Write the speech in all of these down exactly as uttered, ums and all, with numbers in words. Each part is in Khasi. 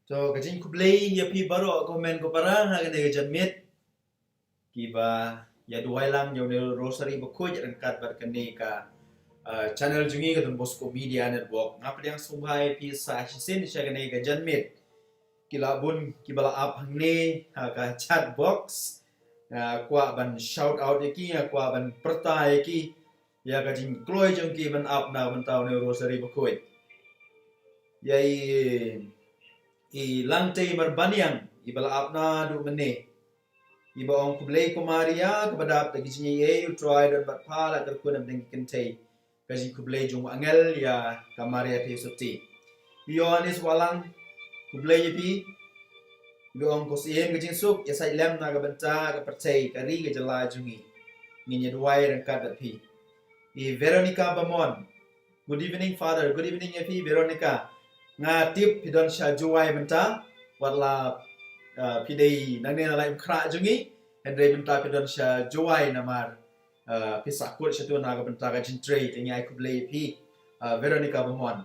To, ka jingkhublei ïa phi baroh ko hynmen ko para ha kane ka janmiet, kiba ïa duwai lang ïa une u rosary bakhuid ryngkat bad kane ka, uh, channel jong ngi ka Don Bosco Media Network. Nga pdiang sngewbha ïa phi sa shisien sha kane ka janmiet. Ki la bun kiba la ap hangne ha ka chat box. Nga kwah ban shout out ïa ki, nga kwah ban pyrta ïa ki ïa ka jingkloi jong ki ban ap na bynta une u rosary bakhuid. Ïa i, i Langtei Marbaniang, iba la ap naduh mynne, iba ong, khublei ko Maria kaba dap da ki jingaiei, U Trai don bad pha, la kyrkhu na pdeng ki kynthei, ka jingkhublei jong u angel ïa ka Maria Theisotti. I Ïoannis Wahlang, khublei ïa phi, iba ong, ko Syiem ka jingsuk, ïasaid lem na ka bynta ka pyrthei, ka ri, ka jylla jong ngi. Ngin ïa duwai ryngkat bad phi. I Veronica Bamon, good evening Father. Good evening ïa phi Veronica. Nga tip phi don sha Jowai mynta, wat la, uh, phi dei nangne na Laitumkhrah jong ngi, hynrei mynta phi don sha Jowai namar, uh, phi sahkut shatu na ka bynta ka jingtrei. Te ngi ai khublei ïa phi, uh, Veronica Bamon.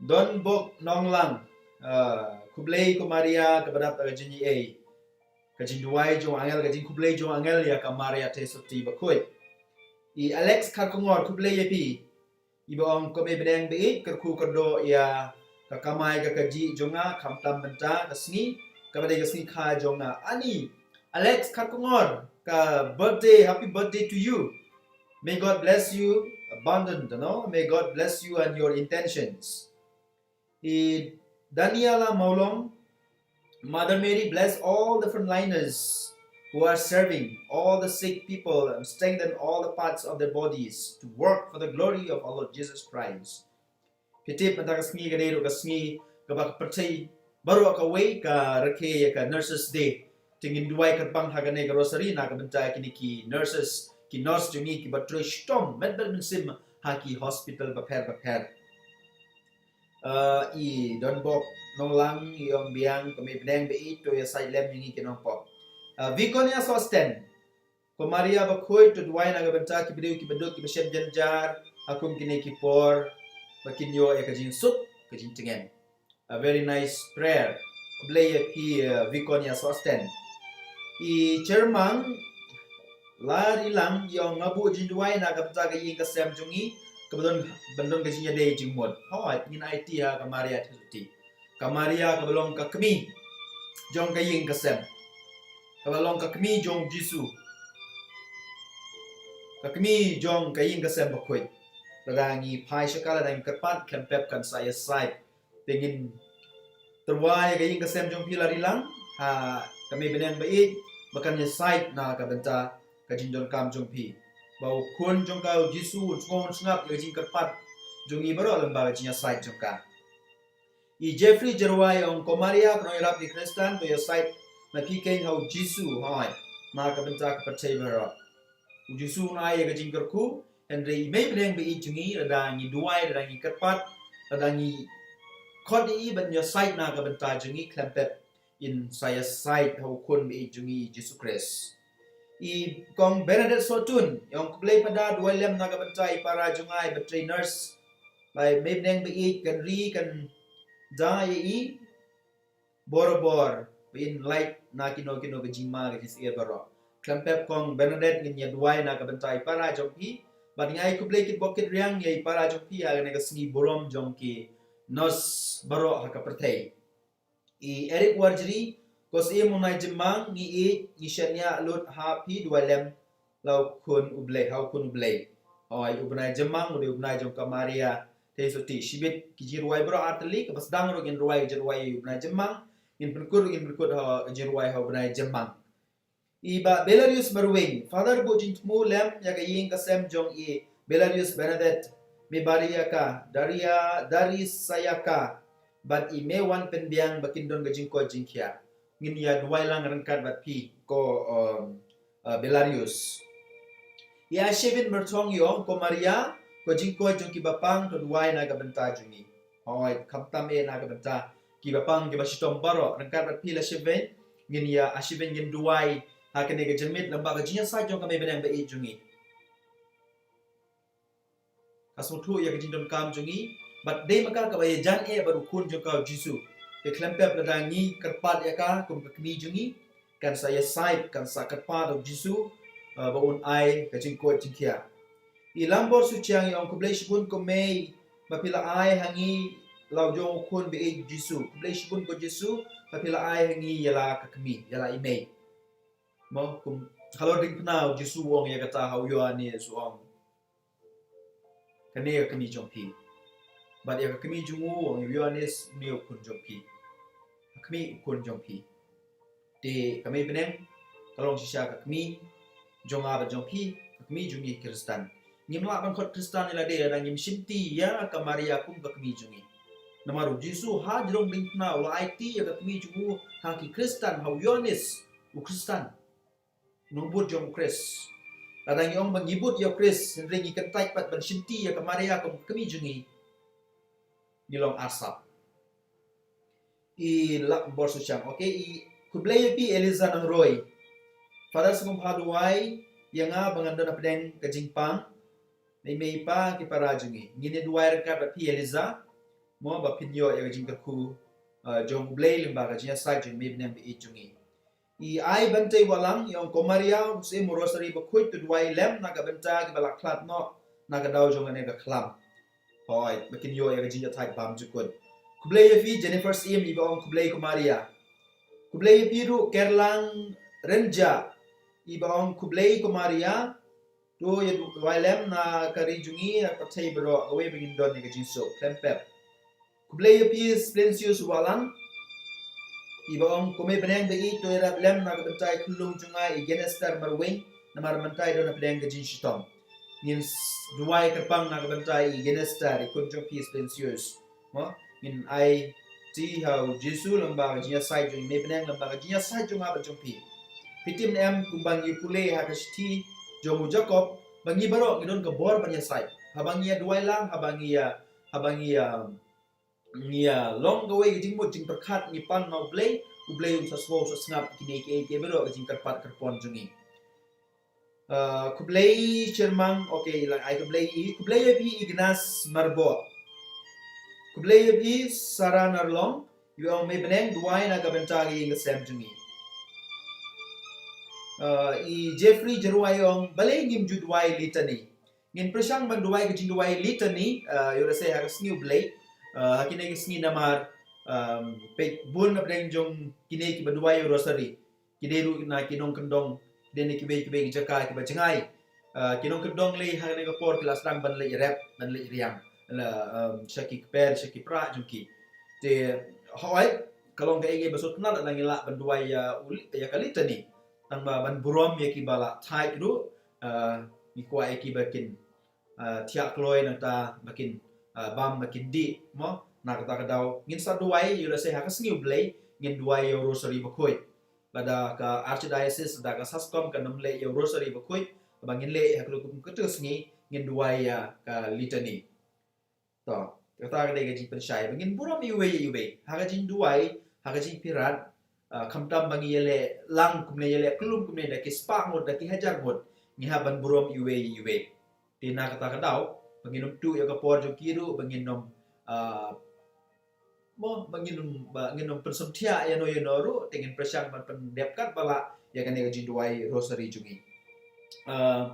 Donbok Nonglang, uh, khublei ko Maria kaba dap da ka jingaiei, ka jingduwai jong u angel, ka jingkhublei jong u angel ïa ka Maria Theisotti bakhuid. I Alex Kharkongor, khublei ïa phi, iba ong, ko Mei Bneng ba ïeit, kyrkhu kyrdoh ïa ka kamai ka kajih jong nga, khamtam mynta ka sngi kaba dei ka sngi kha jong nga. Ani Alex Kharkongor, ka birthday, happy birthday to you. May God bless you abundant, you know. May God bless you and your intentions. I Daniela Mawlong, Mother Mary, bless all the frontliners who are serving all the sick people and strengthen all the parts of their bodies to work for the glory of our Lord Jesus Christ. Phi tip mynta ka sngi ka dei ruh ka sngi kaba ka pyrthei baroh kawei ka rakhe ïa ka Nurses Day. Te ngin duwai kyrpang ha kane ka rosary na ka bynta kine ki nurses, ki nurse jong ngi kiba trei shitom met bad mynsiem ha ki hospital bapher bapher. Uh, i Donbok Nonglang, i ong, biang, ko Mei Bneng ba ïeit, to ïasaid lem ïa ngi ki nongpop. Uh, Vikonia Sosten, ko Maria bakhuid, to duwai na ka bynta ki briew kiba duk, kiba shem jynjar ha kum kine ki por, ba kin ïoh ïa ka jingsuk, ka jingtngen. A very nice prayer. Khublei ïa phi, uh, Vikonia Sosten. I Chermang Larilang, i ong, nga buh jingduwai na ka bynta ka ïing ka sem jong ngi kaba don, ban don ka jingïadei jingmut. Hooid, ngin aiti ha ka Maria Theisotti, ka Maria kaba long ka kmie jong ka ïing ka sem, kaba long ka kmie jong u Jisu, ka kmie jong ka ïing ka sem bakhuid. Lada ngi phai sha ka, lada ngi kyrpad, khlem pep kan sa ïasaid. Te ngin tyrwa ïa ka ïing ka sem jong phi Larilang ha ka Mei Bneng ba ïeit, ba kan ïasaid na ka bynta ka jingdonkam jong phi, ba u Khun jong ka u Jisu un sngap, un sngap ïa ka jingkyrpad jong ngi baroh lyngba ka jingïasaid jong ka. I Jeffrey Jyrwa, i ong, ko Maria, kynnoh ïarap ïa ki Khristan, to ïasaid na phi keiñ ha u Jisu, hooid, na ka bynta ka pyrthei baroh. U Jisu un ai ïa ka jingkyrkhu, hynrei i Mei Bneng ba ïeit jong ngi, lada ngi duwai, lada ngi kyrpad, lada ngi khot ïa i ban ïasaid na ka bynta jong ngi, khlem pep in sa ïasaid ha u Khun ba ïeit jong ngi Jisu Khrist. I Kong Bernadette Sohtun, i ong, khublei Phadar, duwai lem na ka bynta i para jong nga iba trei nurse. Ba i Mei Bneng ba ïeit kan ri kan da ïa i borabor, ba in lait na kino kino ka jingma ka jingsyier baroh. Khlem pep Kong Bernadette, ngin ïa duwai na ka bynta i para jong phi, bad ngi ai khublei kitbok kitriang ïa i para jong phi ha kane ka sngi burom jong ki nurse baroh ha ka pyrthei. I Eric Warjri, ko Syiem u bnai Jymmang, ngi ïeit, ngi shaniah lut ha phi, duwai lem la u Khun u Blei, ha u Khun u Blei. Hooid, u bnai Jymmang u dei u bnai jong ka Maria Theisotti. Shibit ki jingrwai baroh artylli, kaba sdang ruh ngin rwai ka jingrwai u bnai Jymmang, ngin pynkut ruh ngin pynkut ha ka jingrwai ha u bnai Jymmang. I Bah Belarius Marwing, Father, buh jingthmu lem ïa ka ïing ka sem jong i Belarius Bernadette Mebariaka, Daria, Darisayaka, bad i Mewan Pynbiang, ba kin don ka jingkoit jingkhiah. Ngin ïa duwai lang ryngkat bad phi, ko, um, uh, Belarius. I Ashevin Myrthong, i ong, ko Maria, ko jingkoit jong kiba pang, to duwai na ka bynta jong ngi. Hooid, khamtam eh na ka bynta kiba pang kiba shitom baroh. Ryngkat bad phi la Ashevin, ngin ïa, Ashevin, ngin duwai ha kane ka janmiet lyngba ka jingïasaid jong ka Mei Bneng ba ïeit jong ngi. Ka sngewthuh ïa ka jingdonkam jong ngi, bad dei ma ka kaba ïajan eh bad u Khun jong ka u Jisu. Te khlem pep lada ngi kyrpad ïa ka kum ka kmie jong ngi, kan sa ïasaid, kan sa kyrpad ïa u Jisu, uh, ba un ai ka jingkoit jingkhiah. I Lambor Suchiang i ong, khublei shibun ko mei ba phi la ai ha ngi la u jong u khun ba ïeit Jisu. Khublei shibun ko Jisu ba phi la ai ha ngi ïa la ka kmie, ïa la i mei. Mo, kum halor diengphna u Jisu u ong ïa kata ha u Ïoannis, u ong, kane ka kmie jong phi. Bad ïa ka kmie jong u u ong, Ïoannis, une u khun jong phi. Ka kmie u khun jong phi. Te ka mei bneng ka long shisha ka kmie jong nga bad jong phi, ka kmie jong ngi Khristan. Ngim lah ban khot Khristan ïa lade lada ngim shimti ïa ka Maria kum ka kmie jong ngi. Namar u Jisu ha jrong diengphna u la aiti ïa ka kmie jong u ha ki Khristan, ha u Ïoannis u Khristan. Nongbud jong u Khrist. Lada ngi ong ba ngi bud ïa u Khrist, hynrei ngi kyntait pat ban shimti ïa ka Maria kum ka kmie jong ngi, ngi long arsap. I Lambor Suchiang. Okay, i khublei ïa phi Eliza Nangroi. Father Sngewbha duwai ïa nga ba ngan don hapdeng ka jingpang. Mei mei pa ki para jong ngi. Ngin ïa duwai ryngkat bad phi Eliza. Mo, ba phin ïoh ïa ka jingkyrkhu, uh, jong U Blei lyngba ka jingïasaid jong i mei bneng ba ïeit jong ngi. I Ai Bantei Wahlang i ong, ko Maria, u Syiem u Rosary bakhuid, to duwai lem na ka bynta kiba la khlad noh na ka daw jong kane ka khlam. Hooid, ba kin ïoh ïa ka jingïathait bymjukut. Khublei ïa phi Jennifer Syiem, iba ong khublei ko Maria. Khublei ïa phi ruh Kerlang Renja, iba ong khublei ko Maria. To ïa duwai lem na ka ri jong ngi, na ka pyrthei baroh kawei, ba ngin don ïa ka jingsuk khlem pep. Khublei ïa phi Splensius Wahlang, iba ong, ko mei bneng ba ïeit, to ïarap lem na ka bynta i khyllung jong nga i Genester Marweiñ, namar mynta i don hapdeng ka jingshitom. Ngin s-, duwai kyrpang na ka bynta i Genester, i khun jong phi Splensius. Mo, ngin aiti ha u Jisu lyngba ka jingïasaid jong i mei bneng, lyngba ka jingïasaid jong nga bad jong phi. Phi tip ne em, kumba ngi pule ha ka shithi jong u Jakob, ba ngi baroh ngi don ka bor ban ïasaid. Haba ngi ïa duwai lang, haba ngi ïa, haba ngi ïa, ngi ïa long kawei ka jingmut jingpyrkhat, ngi pan na U Blei, U Blei un sa sngap, un sa sngap ïa kine kiei kiei baroh ka jingkyrpad kyrpon jong ngi. Uh, khublei Shermang, okay, la ai khublei i, khublei ïa phi Ignas Marboh. Khublei ïa phi Sara Narlong, i ong mei bneng duwai na ka bynta ka ïing ka sem jong ngi. Uh, i Jeffrey Jyrwai i ong, balei ngim ju duwai litany. Ngin pyrshang ban duwai ka jingduwai litany, uh, ïoh lehse ha ka sngi U Blei, uh, ha kine ki sngi namar, um, peit bun na pdeng jong kine kiba duwai ïa u Rosary. Ki dei ruh na ki nongkyndong, ki dei na kiwei kiwei ki jaka kiba jngai. Ah, ki nongkyndong lei ha kane ka por ki la sdang ban leit rep, ban leit riang. La, um, sha ki kper, sha ki pra jong ki. Te, hooid, ka long kaei kaei ba sngewtynnat lada ngi lah ban duwai ïa u li-, ïa ka litany. Tang ba ban burom ïa kiba la thait ruh, ah, ngi kwah ïa ki ba kin ah, thiah kloi nangta ba kin, ah, bam ba kin dih, mo, na kata ka daw. Ngin sa duwai, ïoh lehse ha ka sngi U Blei, ngin duwai ïa u Rosary bakhuid. Lada ka Archdiocese, lada ka SASCOM kan ym leh ïa u Rosary bakhuid, ba ngin leh ha ka luk kum kata ka sngi, ngin duwai ïa ka litany. To, kata ka dei ka jingpynshai. Ba ngin burom iwei ïa iwei. Ha ka jingduwai, ha ka jingpyrkhat, ah, khamtam ba ngi ïaleh lang kumne, ïaleh klum kumne, da ki spah ngut, da ki hajar ngut. Ngi hap ban burom iwei ïa iwei. Te na kata ka daw, ba ngin ym tuh ïa ka por jong ki ruh, ba ngin ym, ah, mo, ba ngin ym, ba ngin ym pynsamthiah ïano ïano ruh, te ngin pyrshang ban pyndep katba lah ïa kane ka jingduwai Rosary jong ngi. Ah,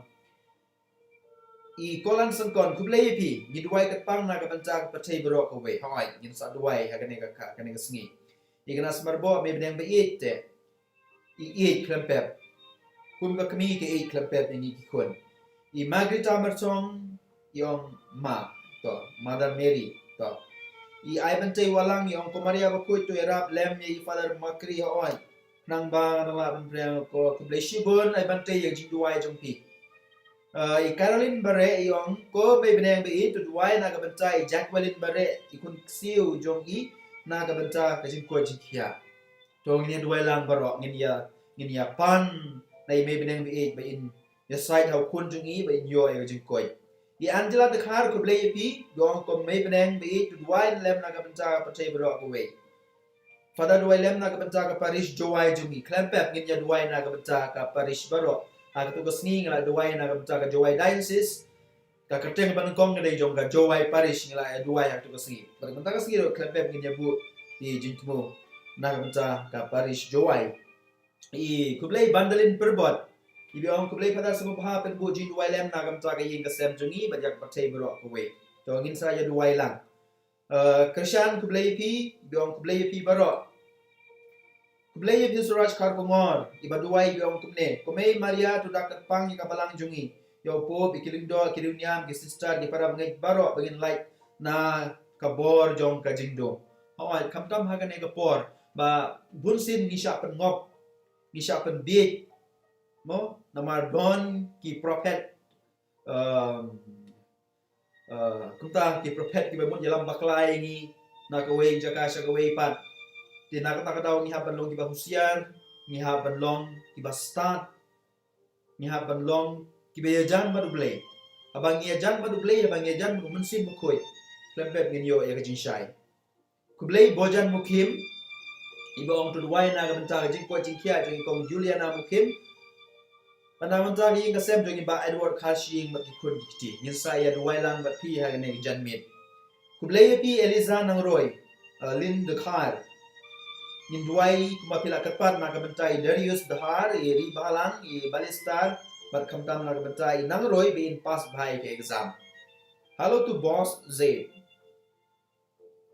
i Kolan Syngkon, khublei ïa phi, ngi duwai kyrpang na ka bynta ka pyrthei baroh kawei. Hooid, ngin sa duwai ha kane ka, ka, kane ka sngi. I Ignas Marboh, mei bneng ba ïeit te. I ïeit khlem pep. Kum ka kmie ka ïeit khlem pep ïa ngi ki khun. I Margarita Marchong, i ong ma, to, Mother Mary, to. I Ai Bantei Wahlang, i ong ko Maria bakhuid, to ïarap lem ïa i Father Makri, hooid. Khnang ba ngan lah ban pyrshang ko, khublei shibun Ai Bantei ïa ka jingduwai jong phi. Ah, i Caroline Bareh i ong, ko mei bneng ba ïeit, to duwai na ka bynta i Jacqueline Bareh, i khun ksiew jong i, na ka bynta ka jingkoit jingkhiah. To ngin ïa duwai lang baroh, ngin ïa, ngin ïa pan na i mei bneng ba ïeit ba in ïasaid ha u khun jong i ba in ïoh ïa ka jingkoit. I Angela Dkhar, khublei ïa phi, i ong ko mei bneng ba ïeit, to duwai lem na ka bynta ka pyrthei baroh kawei. Father, duwai lem na ka bynta ka parish Jowai jong ngi. Khlem pep, ngin ïa duwai na ka bynta ka parish baroh. Ha kato ka sngi ngi la duwai na ka bynta ka Jowai Diocese. Ka kyrteng ba nyngkong ka dei jong ka Jowai Parish, ngi la ïa duwai ha kato ka sngi. Bad ka bynta ka sngi ruh khlem pep ngin ïa buh i jingthmu na ka bynta ka parish Jowai. I khublei Bandalin Pyrbot, i ba ong khublei Father Sngewbha pynbud jingduwai lem na ka bynta ka ïing ka sem jong ngi bad ïa ka pyrthei baroh kawei. To ngin sa ïa duwai lang. Uh, Krishan khublei ïa phi, i ba ong khublei ïa phi baroh. Khublei ïa phi Suraj Kharkongor, i ba duwai i ba ong kumne. Ko Mei Maria to da kyrpang ïa ka balang jong ngi. Ïa u Pope, ïa ki lyngdoh, ki riewniam, ki sister, ki para bangeit baroh ba ngin lait na ka bor jong ka jingdum. Hooid, khamtam ha kane ka por ba bunsien ngi shah pynngop, ngi shah pynbiej. Mo, namar don ki prophet, um, uh, kumta ki prophet kiba mut ïalam bakla ïa ngi na kawei jaka sha kawei pat. Te na kata ka daw ngi hap ban long kiba husiar, ngi hap ban long kiba stad, ngi hap ban long kiba ïajan bad U Blei. Haba ngi ïajan bad U Blei, haba ngi ïajan bad U Mynsiem Bakhuid, khlem pep ngin ïoh ïa ka jingshai. Khublei Bojan Mukhim, i ba ong to duwai na ka bynta ka jingkoit jingkhiah jong i Kong Juliana Mukhim. Bad na ka bynta ka ïing ka sem jong i Bah Edward Kharshiing bad ki khun ki kti. Ngin sa ïa duwai lang bad phi ha kane ka janmiet. Khublei ïa phi Eliza Nangroi, uh, Lin Dkhar. Ngin duwai kumba phi la kyrpad na ka bynta i Darius Dkhar, i Ri Balang, i Balistar, bad khamtam na ka bynta i Nangroi ba in pass bha ïa ka exam. Hello to Boss Zaid.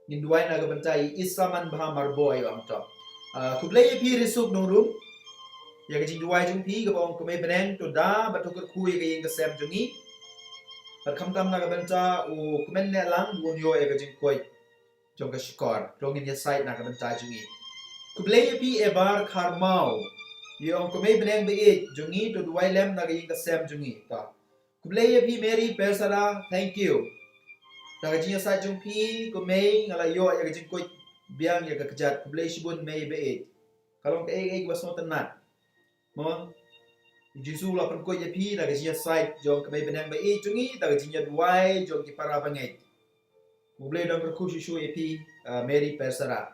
Ngin duwai na ka bynta i Isaman Bha Marboi, i ong to. Ah, khublei ïa phi Risuk Nongrum. Ïa ka jingduwai jong phi kaba ong ko Mei Bneng to da bad to kyrkhu ïa ka ïing ka sem jong ngi. Bad khamtam na ka bynta u kmen ne lang un ïoh ïa ka jingkoit jong ka shkor. To ngin ïasaid na ka bynta jong ngi. Khublei ïa phi Ebar Kharmau. I ong ko Mei Bneng ba ïeit jong ngi to duwai lem na ka ïing ka sem jong ngi. To. Khublei ïa phi Mary Persada, thank you. Da ka jingïasaid jong phi ko Mei nga la ïoh ïa ka jingkoit biang ïa ka kjat. Khublei shibun Mei ba ïeit. Ka long kaei kaei kaba sngewtynnat. Mo, Jisu u la pynkoit ïa phi da ka jingïasaid jong ka Mei Bneng ba ïeit jong ngi, da ka jingïaduwai jong ki para bangeit. U Blei u dang kyrkhu shuh shuh ïa phi, uh, Mary Persada.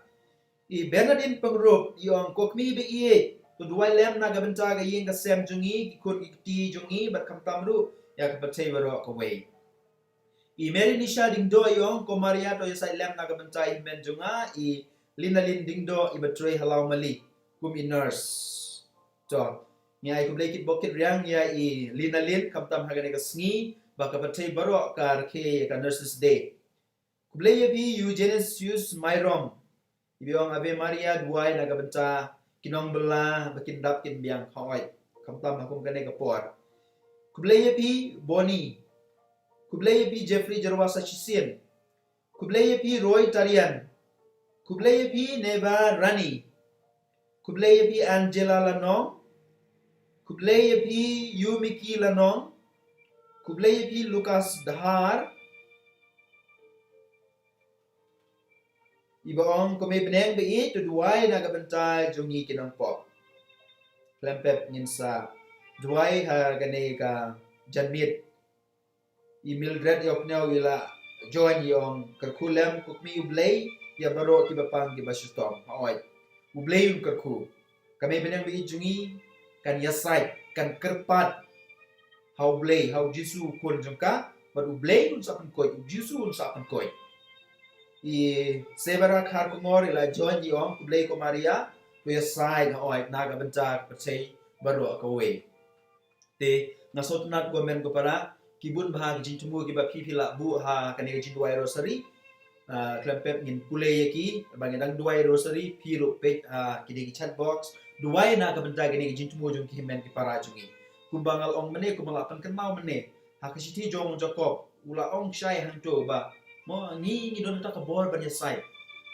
I Bernadine Pyngrope i ong ko kmie ba ïeit, to duwai lem na ka bynta ka ïing ka sem jong ngi, ki khun ki kti jong ngi bad khamtam ruh ïa ka pyrthei baroh kawei. I Mary Nisha Diengdoh i ong ko Maria to ïasaid lem na ka bynta i hynmen jong nga, i Linalin Diengdoh i ba trei ha Lawmali kum i nurse. To, ngi ai khublei kit bok kit riang ïa i Linalin khamtam ha kane ka sngi ba ka pyrthei baroh ka rakhe ïa ka Nurses Day. Khublei ïa phi Eugenisius Mairom. I ba ong Ave Maria, duwai na ka bynta ki nongbylla ba kin dap kin biang, hooid, khamtam ha kum kane ka por. Khublei ïa phi Bonnie. Khublei ïa phi Jeffrey Jarwa Sachisien. Khublei ïa phi Roy Tarian. Khublei ïa phi Neva Rani. Khublei ïa phi Angela Lanong. Khublei ïa phi Yumiki Lanong. Khublei ïa phi Lucas Dahar. I ba ong ko Mei Bneng ba ïeit to duwai na ka bynta jong ngi ki nongpop. Khlem pep ngin sa duwai ha kane ka janmiet. I Mildred Ïawkñiaw i la join i ong kyrkhu lem ko kmie U Blei ïa baroh kiba pang kiba shitom. Hooid. U Blei un kyrkhu. Ka Mei Bneng ba ïeit jong ngi kan ïasaid, kan kyrpad ha U Blei, ha U Jisu u khun jong ka, bad U Blei un sa pynkoit, U Jisu un sa pynkoit. I Sebera Kharkongor i la join i ong khublei ko Maria, to ïasaid hooid na ka bynta ka pyrthei baroh kawei. Te nga sngewtynnat ko mei ko para, ki bun bha ki jingthmu kiba phi phi la buh ha kane ka jingduwai rosary. Ah, khlem pep ngin pule ïa ki, ba ngi dang duwai rosary, phi ruh peit ha kine ki chat box, duwai na ka bynta kine ki jingthmu jong ki hynmen ki para jong ngi. Kumba nga la ong mynne, kumba la pynkynmaw mynne ha ka shithi jong u Jakob, u la ong shai hangto ba mo ngi ngi don kata ka bor ban ïasaid.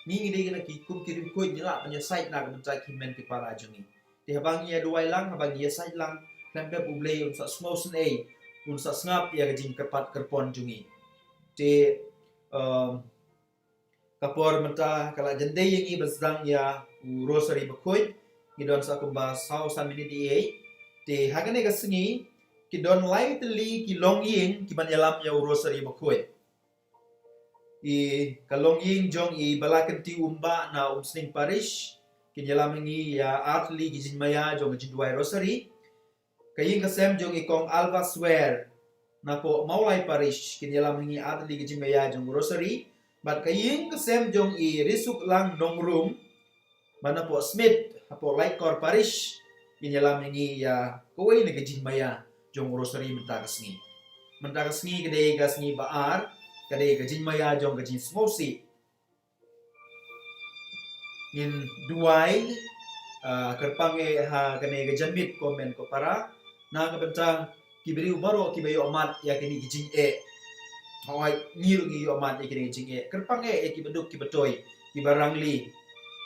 Ngi ngi dei kine ki kum ki riewkhuid, ngi lah ban ïasaid na ka bynta ki hynmen ki para jong ngi. Te haba ngi ïa duwai lang, haba ngi ïasaid lang, khlem pep U Blei un sa sngewsynei, un sa sngap ïa ka jingkyrpad kyrpon jong ngi. Te, um, ka por mynta ka la jan dei ïa ngi ban sdang ïa u rosary bakhuid, ngi don sa kumba saw san minit ïa ei. Te ha kane ka sngi ki don lai tylli ki longïing kiban ïalam ïa u rosary bakhuid. I ka longïing jong i Balakynti Umbah na Umsning Parish kin ïalam ïa ngi ïa ar tylli ki jingmaïa jong ka jingduwai rosary. Ka ïing ka sem jong i Kong Alva Swer na poh Mawlai Parish kin ïalam ïa ngi ar tylli ki jingmaïa jong rosary. Bad ka ïing ka sem jong i Risuklang Nongrum, ba na poh Smit, hapoh Laitkor Parish, ngin ïalam ïa ngi ïa kawei na ka jingmaïa jong u Rosary mynta ka sngi. Mynta ka sngi ka dei ka sngi ba ar, ka dei ka jingmaïa jong ka jingsngewsih. Ngin duwai, ah, kyrpang eh ha kane ka janmiet ko hynmen ko para, na ka bynta ki briew baroh kiba ïohmad ïa kine ki jingeh. Hooid, ngi ruh ngi ïohmad ïa kine ki jingeh. Kyrpang eh ïa kiba duk kiba toi, kiba rangli,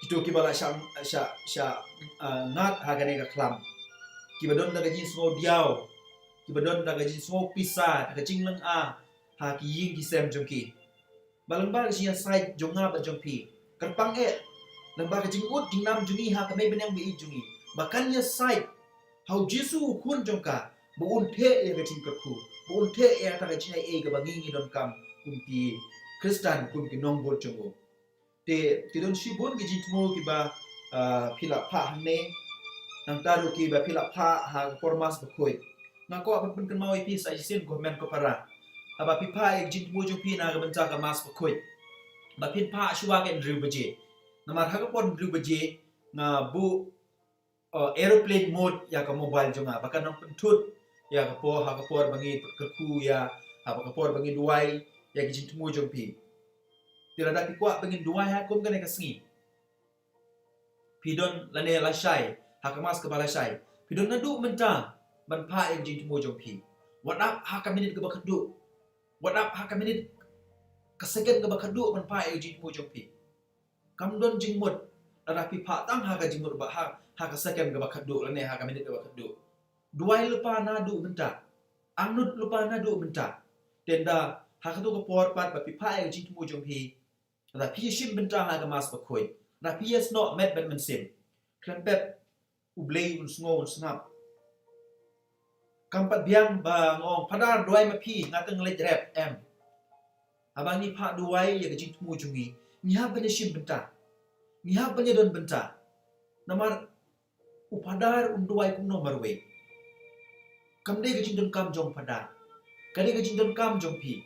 kito kiba la shah, shah, shah, ah, ngat ha kane ka khlam, kiba don da ka jingsngew diaw, kiba don da ka jingsngew pisa, da ka jinglynga ha ki ïing ki sem jong ki. Ba lyngba ka jingïasaid jong nga bad jong phi, kyrpang eh, lyngba ka jingud jingnam jong ngi ha ka mei bneng ba ïeit jong ngi, ba kan ïasaid ha u Jisu u Khun jong ka, ba un theh ïa ka jingkyrkhu, ba un theh ïa kata ka jingai ei kaba ngi ngi donkam kum ki Khristan, kum ki nongbud jong u. Te, te don shibun ki jingthmu kiba, ah, phi la phah hangne, nangta ruh kiba phi la phah ha ka por Mass Bakhuid. Nga kwah ban pynkynmaw ïa phi sa shisien ko hynmen ko para. Haba phi phah ïa ka jingthmu jong phi na ka bynta ka Mass Bakhuid, ba phin phah shuwa ka hynriew baje. Namar ha ka por hynriew baje nga buh, uh, aeroplane mode ïa ka mobile jong nga, ba kan nang pynthut ïa ka por, ha ka por ba ngi kyrkhu ïa, ha ka por ba ngi duwai ïa ka jingthmu jong phi. Te lada phi kwah ba ngin duwai ha kum kane ka sngi, phi don lane lashai, ha ka Mass kaba lashai, phi don naduh mynta ban phah ïa ka jingthmu jong phi. Wat ap ha ka minit kaba khatduh. Wat ap ha ka minit, ka second kaba khatduh ban phah ïa ka jingthmu jong phi. Kam don jingmut lada phi phah tang ha ka jingmut ba ha, ha ka second kaba khatduh lane ha ka minit kaba khatduh. Duwai lypa naduh mynta. Angnud lypa naduh mynta. Te ynda ha kato ka por pat ba phi phah ïa ka jingthmu jong phi, lada phi ïashim bynta ha ka Mass Bakhuid, lada phi ïasnoh met bad mynsiem, khlem pep U Blei un sngew un sngap. Kam pat biang ba nga ong, Phadar, duwai ma phi, nga tang leit rep, em. Haba ngi phah duwai ïa ka jingthmu jong ngi, ngi hap ban ïashim bynta, ngi hap ban ïadon bynta. Namar u Phadar un duwai kumno marwei? Kam dei ka jingdonkam jong u Phadar, ka dei ka jingdonkam jong phi.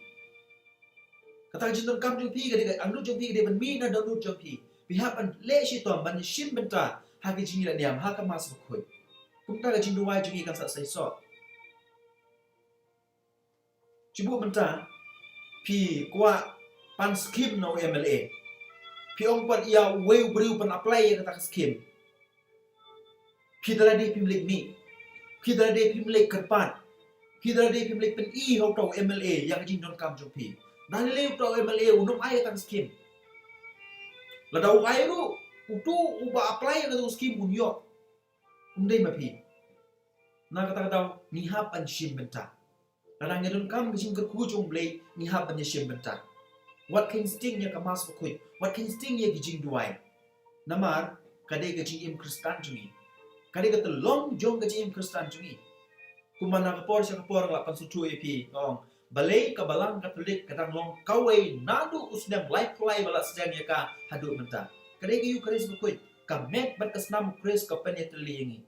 Kata ka jingdonkam jong phi ka dei, ka angnud jong phi ka dei ban mih na dohnud jong phi. Phi hap ban leh shitom, ban shim bynta ha ka jingïaleh niam, ha ka Mass Bakhuid. Kumta ka jingduwai jong ngi kan sa saisoh. Shu buh mynta phi kwah pan skim na u M L A, phi ong pat ïa uwei u briew ban apply ïa kata ka skim. Phi da lade phim leit mih, phi da lade phim leit kyrpad, phi da lade phim leit pyni ha uta u M L A ïa ka jingdonkam jong phi. Da lei lei uta u M L A un ym ai kata ka skim. Lada u ai ruh, uto uba apply ïa kata ka skim un ïoh. Um dei ma phi. Na kata ka daw ngi hap ban shim bynta. Lada ngi donkam ka jingkyrkhu jong U Blei, ngi hap ban ïashim bynta. Wat kheiñ sting ïa ka Mass Bakhuid, wat kheiñ sting ïa ki jingduwai. Namar ka dei ka jingim Khristan jong ngi, ka dei ka tyllong jong ka jingim Khristan jong ngi. Kumba na ka por sha ka por nga la pynsngewthuh ïa phi, nga ong, balei ka Balang Katholik ka dang long kawei naduh u snem laiphew lai ba la sdang ïa ka haduh mynta? Ka dei ka Eukharist Bakhuid, ka met bad ka snam u Khrist ka pynïatylli ïa ngi.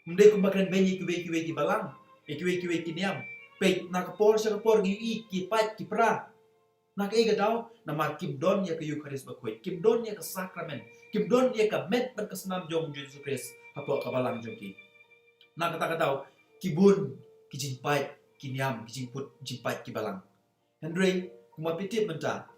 Ym dei kumba kren beiñ ïa kiwei kiwei ki balang, ïa kiwei kiwei ki niam. Peit, na ka por sha ka por ngi ïohi ki pait ki pra. Na kaei ka daw? Namar kim don ïa ka Eukharist Bakhuid, kim don ïa ka sakramen, kim don ïa ka met bad ka snam jong U Jisu Khrist hapoh ka balang jong ki. Na kata ka daw ki bun ki jingpait ki niam, ki jingput jingpait ki balang. Hynrei kumba phi tip mynta,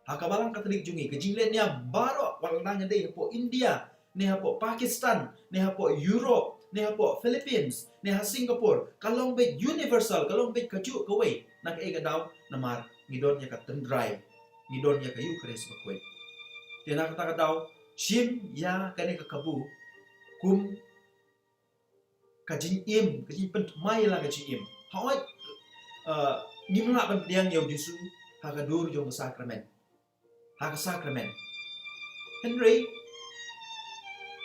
ha ka Balang Katholik jong ngi, ka jingleh niam baroh, wat la nang ïadei hapoh India, ne hapoh Pakistan, ne hapoh Europe, ne hapoh Philippines, ne ha Singapore, ka long beit universal, ka long beit kajuh kawei. Na kaei ka daw? Namar ngi don ïa ka tynrai, ngi don ïa ka Eukharist Bakhuid. Te na kata ka daw, shim ïa kane ka kabu kum ka jingim, ka jingpynthymmai la ka jingim. Hooid, eh, ngim lah ban pdiang ïa U Jisu ha ka dur jong ka sakramen, ha ka sakramen. Hynrei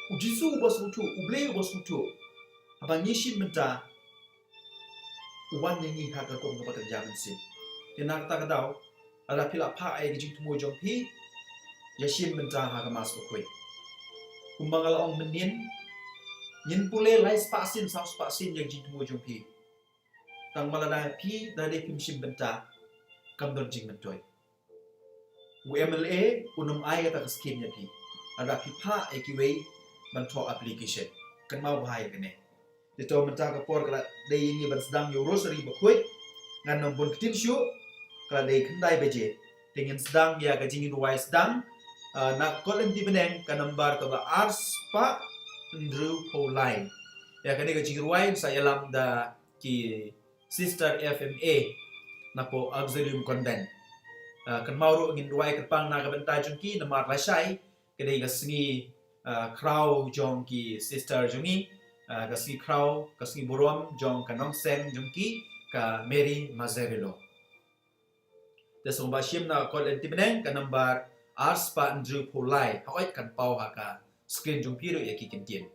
U Jisu uba sngewthuh, U Blei uba sngewthuh, haba ngi shim bynta, u wan ïa ngi ha ka rukom kaba kynja mynsiem. Te na kata ka daw, lada phi la phah ïa ka jingthmu jong phi, ïashim bynta ha ka Mass Bakhuid. Kumba nga la ong mynnin, ngin pule lai spah sien, saw spah sien ïa ka jingthmu jong phi. Tangba lada phi da dei phim shim bynta, kam don jingmyntoi. U M L A un ym ai kata ka skim ïa phi. Lada phi phah ïa kiwei ban thoh application. Kynmaw bha ïa kane. Te to mynta ka por ka la dei ïa ngi ban sdang ïa u rosary bakhuid. Ngan ym bun ktien shuh, ka la dei khyndai baje. Te ngin sdang ïa ka jingïaduwai sdang, ah, na ka kot lynti bneng ka nambar kaba ar spah hynriewphew lai. Ïa kane ka jingïaduwai yn sa ïalam da ki Sister F M A napoh Auxilium Convent. Ah, kynmaw ruh ngin duwai kyrpang na ka bynta jong ki namar lashai ka dei ka sngi, ah, khraw jong ki sister jong ngi, ah, ka sngi khraw, ka sngi burom jong ka nongseng jong ki, ka Mary Mazzarello. Te sngewbha shim na ka kot lynti bneng ka nambar ar spah hynriewphew lai, hooid kan paw ha ka screen jong phi ruh ïa ki kyntien.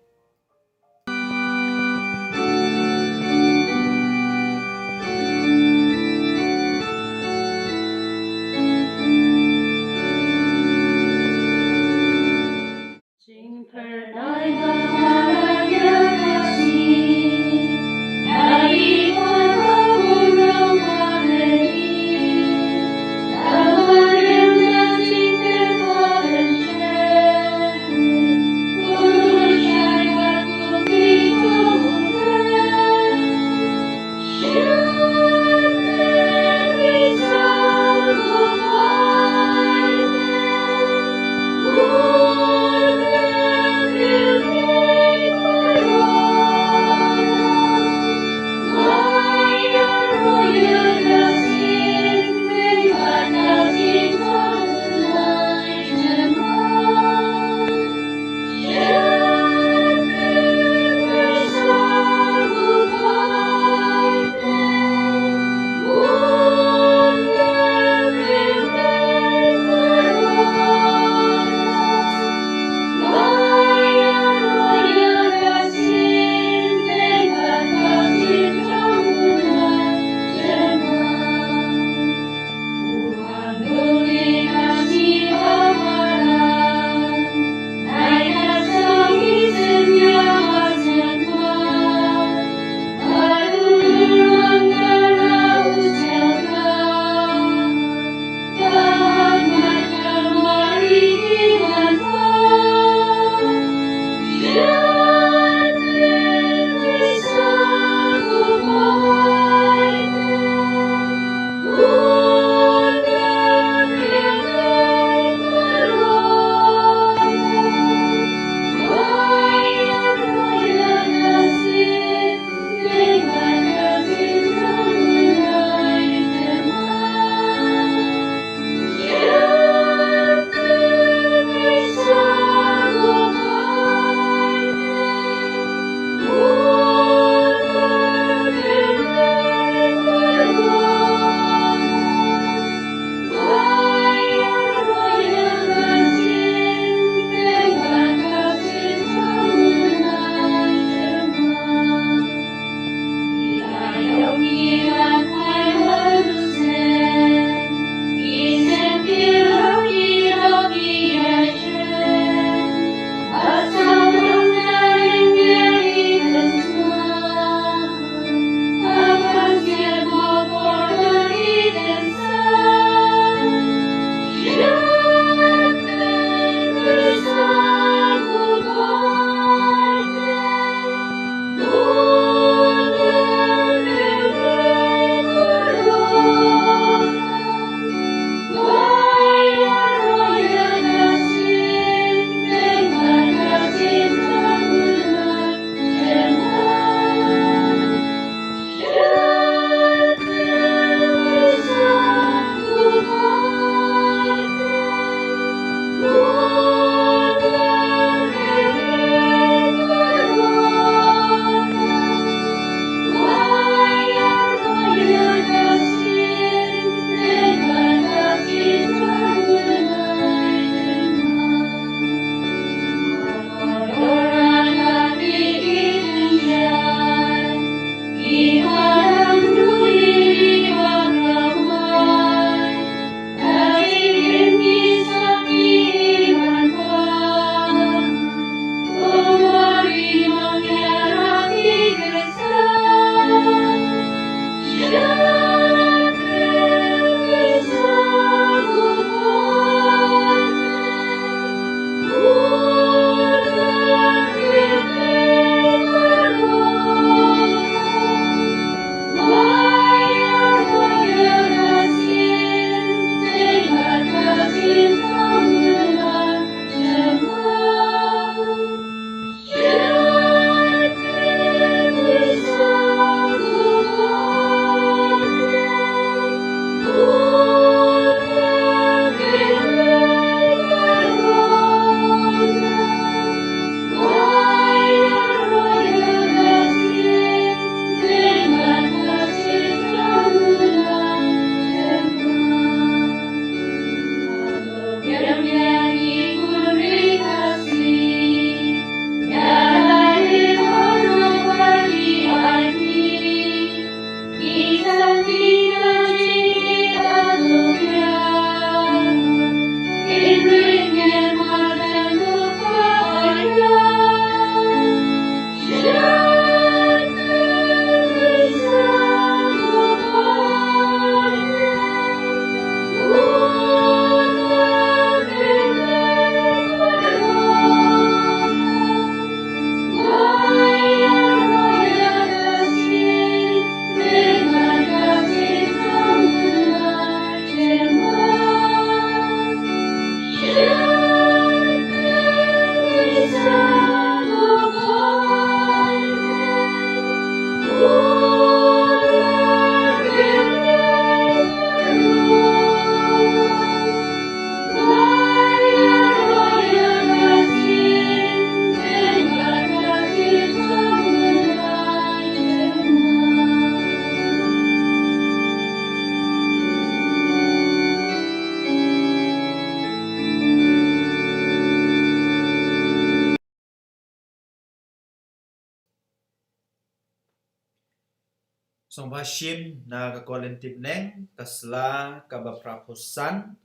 Sngewbha shim na ka Korinth Tipneng, ka sla kaba phra phew san,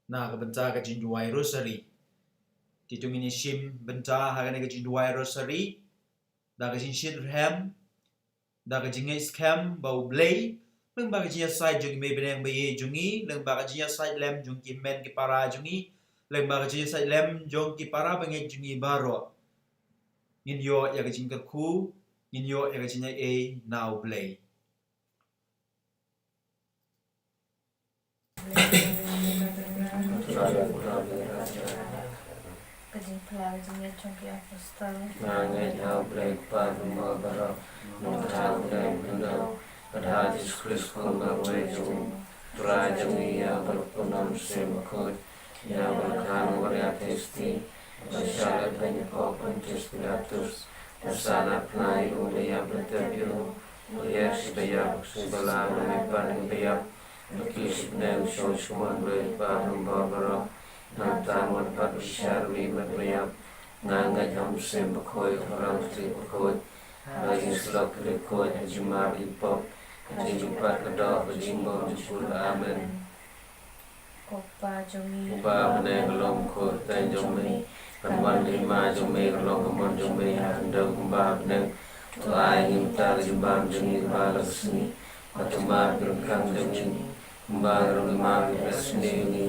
na ka bynta ka jingduwai Rosary. Te to ngin ïa shim bynta ha kane ka jingduwai Rosary da ka jingshit rhem, da ka jingngeit skhem ba U Blei, lyngba ka jingïasaid jong i mei bneng ba ïeit jong ngi, lyngba ka jingïasaid lem jong ki hynmen ki para jong ngi, lyngba ka jingïasaid lem jong ki para bangeit jong ngi baroh, ngin ïoh ïa ka jingkyrkhu, ngin ïoh ïa ka jingaiei na U Blei. Ka jingphla ka jingngeit jong ki apostol. Nga ngeit ha U Blei Kpa Bymman baroh, Nongthaw Blei Mynder, bad ha Jisu Khrist Khun Bangwei jong U Trai jong ngi, ïa ba la pun ha u Mynsiem Bakhuid, ïa ba la kha na u Maria Theisotti, ba la shah leit ha khmih u Pontius Pilatus, ba la sahnarphna ïa u, ba la ïap, ba la tep ïa u, ba la hiar sha ki baïap, sha ba la wan na u mei pat ki baïap, bad ki leit sha bneng, shong ha u shnong U Blei Kpa Bymman baroh, nangta ngin wan pat ban bishar bad ban ïap. Nga ngeit ha u Mynsiem Bakhuid, ha u Trai Kynrad Bakhuid, ha ka jingïasyllok ki riewkhuid, ha ka jingmap ki pop, ha ka jingjumpat ka doh, ha ka jingbym jukut. Amen. Ko Kpa jong ngi, uba ha bneng, ka long ha ka kyrteng jong me, kan wan ka hima jong me, kan long ka mon jong me ha ka khyndew kumba ha bneng. To ai ha ngi mynta ka jingbam jong ngi kaba ha ka sngi, bad to map ki ryngkang jong ngi kumba ngi ruh ngi map ïa kiba isynei ïa ngi.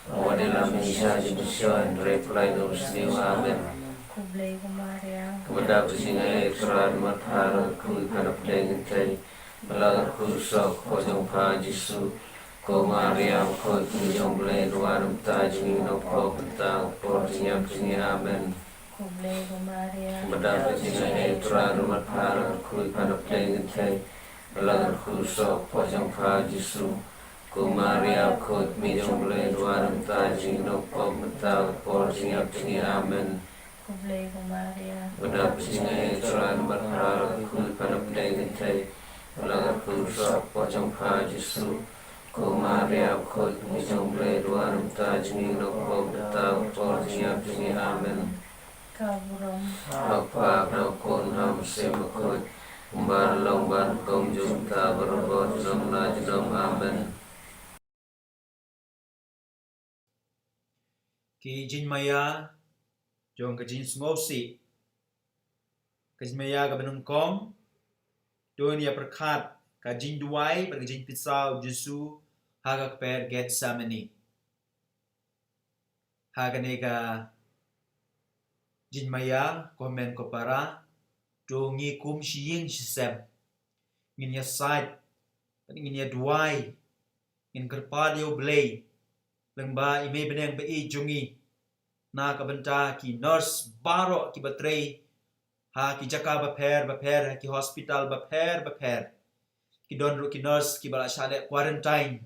Wat ïalam ngi sha ka jingpynshoi, hynrei pynlait ngi na u basniew. Amen. Khublei ko Maria, kaba dap ka jingaiei, U Trai u don bad pha, la kyrkhu ïa pha na pdeng ki kynthei, bad la kyrkhu ruh u soh ka kpoh jong pha Jisu. Ko Maria bakhuid, Kmie jong U Blei, to wad na ka bynta jong ngi ki nongpop, mynta bad ha ka por jingïap jong ngi. Amen. Khublei ko Maria, kaba dap ka jingaiei, U Trai u don bad pha, la kyrkhu ïa pha na pdeng ki kynthei, bad la kyrkhu ruh u soh ka kpoh jong pha Jisu. Ko Maria bakhuid, Kmie jong U Blei, to wad na ka bynta jong ngi ki nongpop, mynta bad ha ka por jingïap jong ngi. Amen. Khublei ko Maria, kaba dap ka jingaiei, U Trai u don bad pha, la kyrkhu ïa pha na pdeng ki kynthei, bad la kyrkhu ruh u soh ka kpoh jong pha Jisu. Ko Maria bakhuid, Kmie jong U Blei, to wad na ka bynta jong ngi ki nongpop, mynta bad ha ka por jingïap jong ngi. Amen. Ka burom ha u Kpa, ha u Khun, ha u Mynsiem Bakhuid, kumba la long bad kumjuh, mynta bad barabor, junom la junom. Amen. Ki jingmaïa jong ka jingsngewsih. Ka jingmaïa kaba nyngkong, to ngin ïa pyrkhat ka jingduwai bad ka jingpynsaw u Jisu ha ka kper Gethsemane. Ha kane ka jingmaïa, ko hynmen ko para, to ngi kum shi ïing shi sem ngin ïasaid bad ngin ïaduwai, ngin kyrpad ïa U Blei lyngba i mei bneng ba ïeit jong ngi, na ka bynta ki nurse baroh kiba trei ha ki jaka bapher bapher, ha ki hospital bapher bapher. Ki don ruh ki nurse kiba la shah leh quarantine.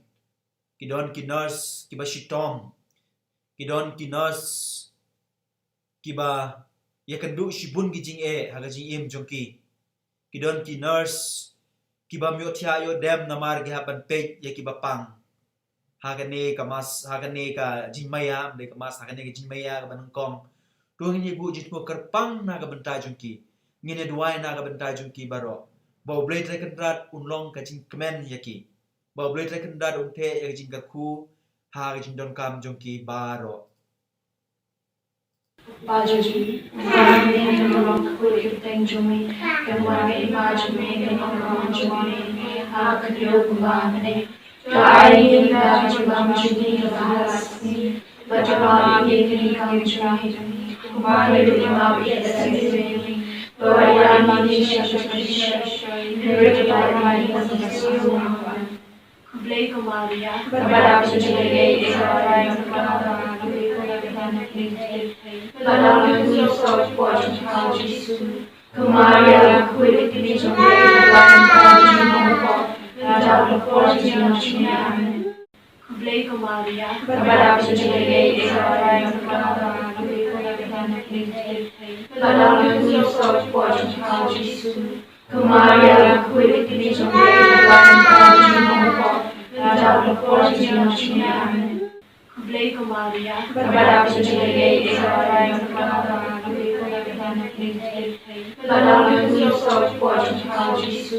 Ki don ki nurse kiba shitom. Ki don ki nurse kiba ïakynduh shibun ki jingeh ha ka jingim jong ki. Ki don ki nurse kibym ïohthiah ïoh dem namar ki hap ban peit ïa kiba pang. Ha kane ka mass, ha kane ka jingmaïa, ym dei ka mass, ha kane ka jingmaïa kaba nyngkong, to ngin ïa buh jingthmu kyrpang na ka bynta jong ki. Ngin ïa duwai na ka bynta jong ki baroh, ba U Blei Trai Kynrad un long ka jingkmen ïa ki, ba U Blei Trai Kynrad un theh ïa ka jingkyrkhu ha ka jingdonkam jong ki baroh. Kpa jong ngi, uba ha bneng, kan long ha ka kyrteng jong me, kan wan ka hima jong me, kan long ka mon jong me ha ka khyndew kumba ha bneng. To ai ha ngi mynta ka jingbam jong ngi kaba ha ka sngi, bad to map ïa ngi ki ryngkang jong ngi, kumba ngi ruh ngi map ïa kiba isynei ïa ngi. Bad wat ïalam ngi sha ka jingpynshoi, hynrei to pynlait ngi na ka bynta jong u diabol. Khublei ko Maria, kaba dap ka jingaiei, U Trai u don bad pha, la kyrkhu ïa pha na pdeng ki kynthei, bad la kyrkhu ruh u soh ka kpoh jong pha Jisu. Ko Maria bakhuid, Kmie jong U Blei, to wad na ka bynta jong ngi ki nongpop, mynta bad ha ka por jingïap jong ngi. Amen. Khublei ko Maria, kaba dap ka jingaiei, U Trai u don bad pha, la kyrkhu ïa pha na pdeng ki kynthei, bad la kyrkhu ruh u soh ka kpoh jong pha Jisu. Ko Maria bakhuid, Kmie jong U Blei, to wad na ka bynta jong ngi ki nongpop, mynta bad ha ka por jingïap jong ngi. Amen. Khublei ko Maria, kaba dap ka jingaiei, U Trai u don bad pha, la kyrkhu ïa pha na pdeng ki kynthei, bad la kyrkhu ruh u soh ka kpoh jong pha Jisu.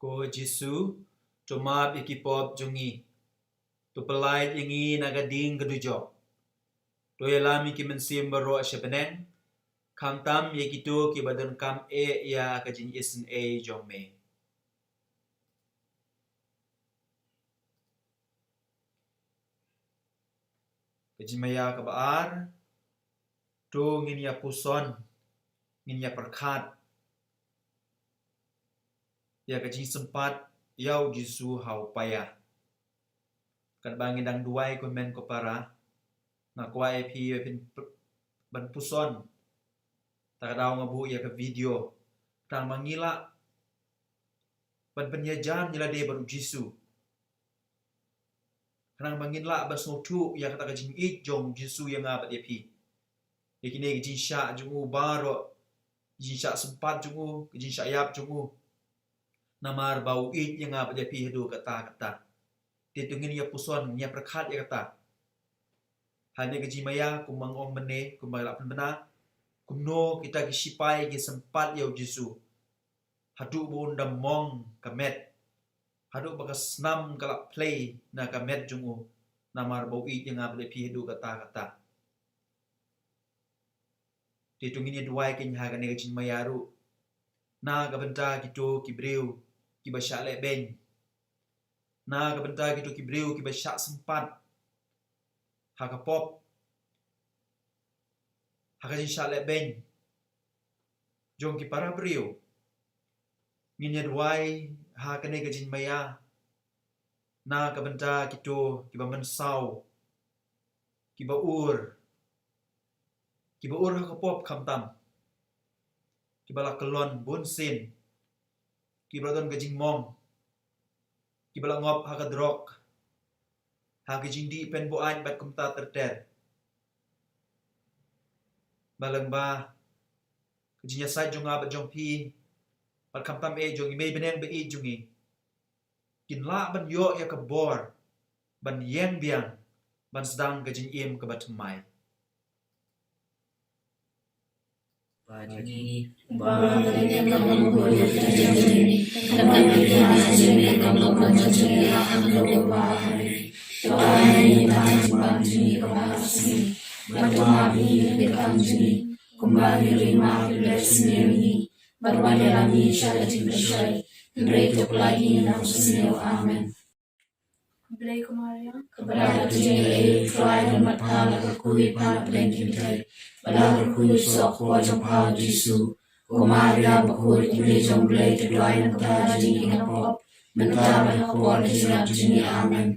Ko Jisu, to map ïa ki pop jong ngi, to pyllait ïa ngi na ka ding ka dujok, to ïalam ïa ki mynsiem baroh sha bneng, khamtam ïa kito kiba donkam eh ïa ka jingisynei jong me. Ka jingmaïa kaba ar, to ngin ïa puson, ngin ïa pyrkhat ïa ka jingsympat ïa u Jisu ha u paia. Katba ngi dang duwai ko hynmen ko para, nga kwah ïa phi ïa phin p-, ban puson. Ta ka daw nga buh ïa ka video, tang ma ngi lah ban pynïajan ïa lade bad u Jisu. Khnang ba ngin lah ban sngewthuh ïa kata ka jingïeit jong u Jisu ïa nga bad ïa phi. Ïa kine ki jingshah jong u baroh, ki jingshah sympat jong u, ki jingshah ïap jong u. Namar ba u ïeit ïa nga bad ïa phi haduh katta katta. Te to ngin ïa puson, ngin ïa pyrkhat ïa kata. Ha kane ka jingmaïa, kumba nga ong mynne, kumba la pynbna, kumno kita ki shipai ki sympat ïa u Jisu haduh ba un da mong ka met, haduh ba ka snam ka la plie na ka met jong u, namar ba u ïeit ïa nga bad ïa phi haduh katta katta. Te to ngin ïa duwai kein ha kane ka jingmaïa ruh na ka bynta kito ki briew kiba shah lehbeiñ, na ka bynta kito ki briew kiba shah sympat ha ka pop, ha ka jingshah lehbeiñ jong ki para briew. Ngin ïa duwai ha kane ka jingmaïa na ka bynta kito kiba mynsaw, kiba ur, kiba ur ha ka pop khamtam, kiba la kyllon bun sien, kiba la don ka jingmong, kiba la ngop ha ka drok, ha ka jingdih pynbuaid bad kumta ter ter. Ba lyngba ka jingïasaid jong nga bad jong phi, bad khamtam eh jong i mei bneng ba ïeit jong ngi, kin lah ban ïoh ïa ka bor ban ïeng biang, ban sdang ka jingim kaba thymmai. Hynrei to pyllait ïa ngi na ka bymsniew. Amen. Blei ko Maria, kaba da ka jingïaid, U Trai u don bad pha, la kyrkhu ïa pha na pdeng ki kynthei, bad la kyrkhu ïa u soh ka por jong pha U Jisu. Ko Maria bakhuid, Mei jong U Blei, to duwai namar kata ka jingïaid ki kynthei, mynta bad ha ka por ka jingïap jong ngi. Amen.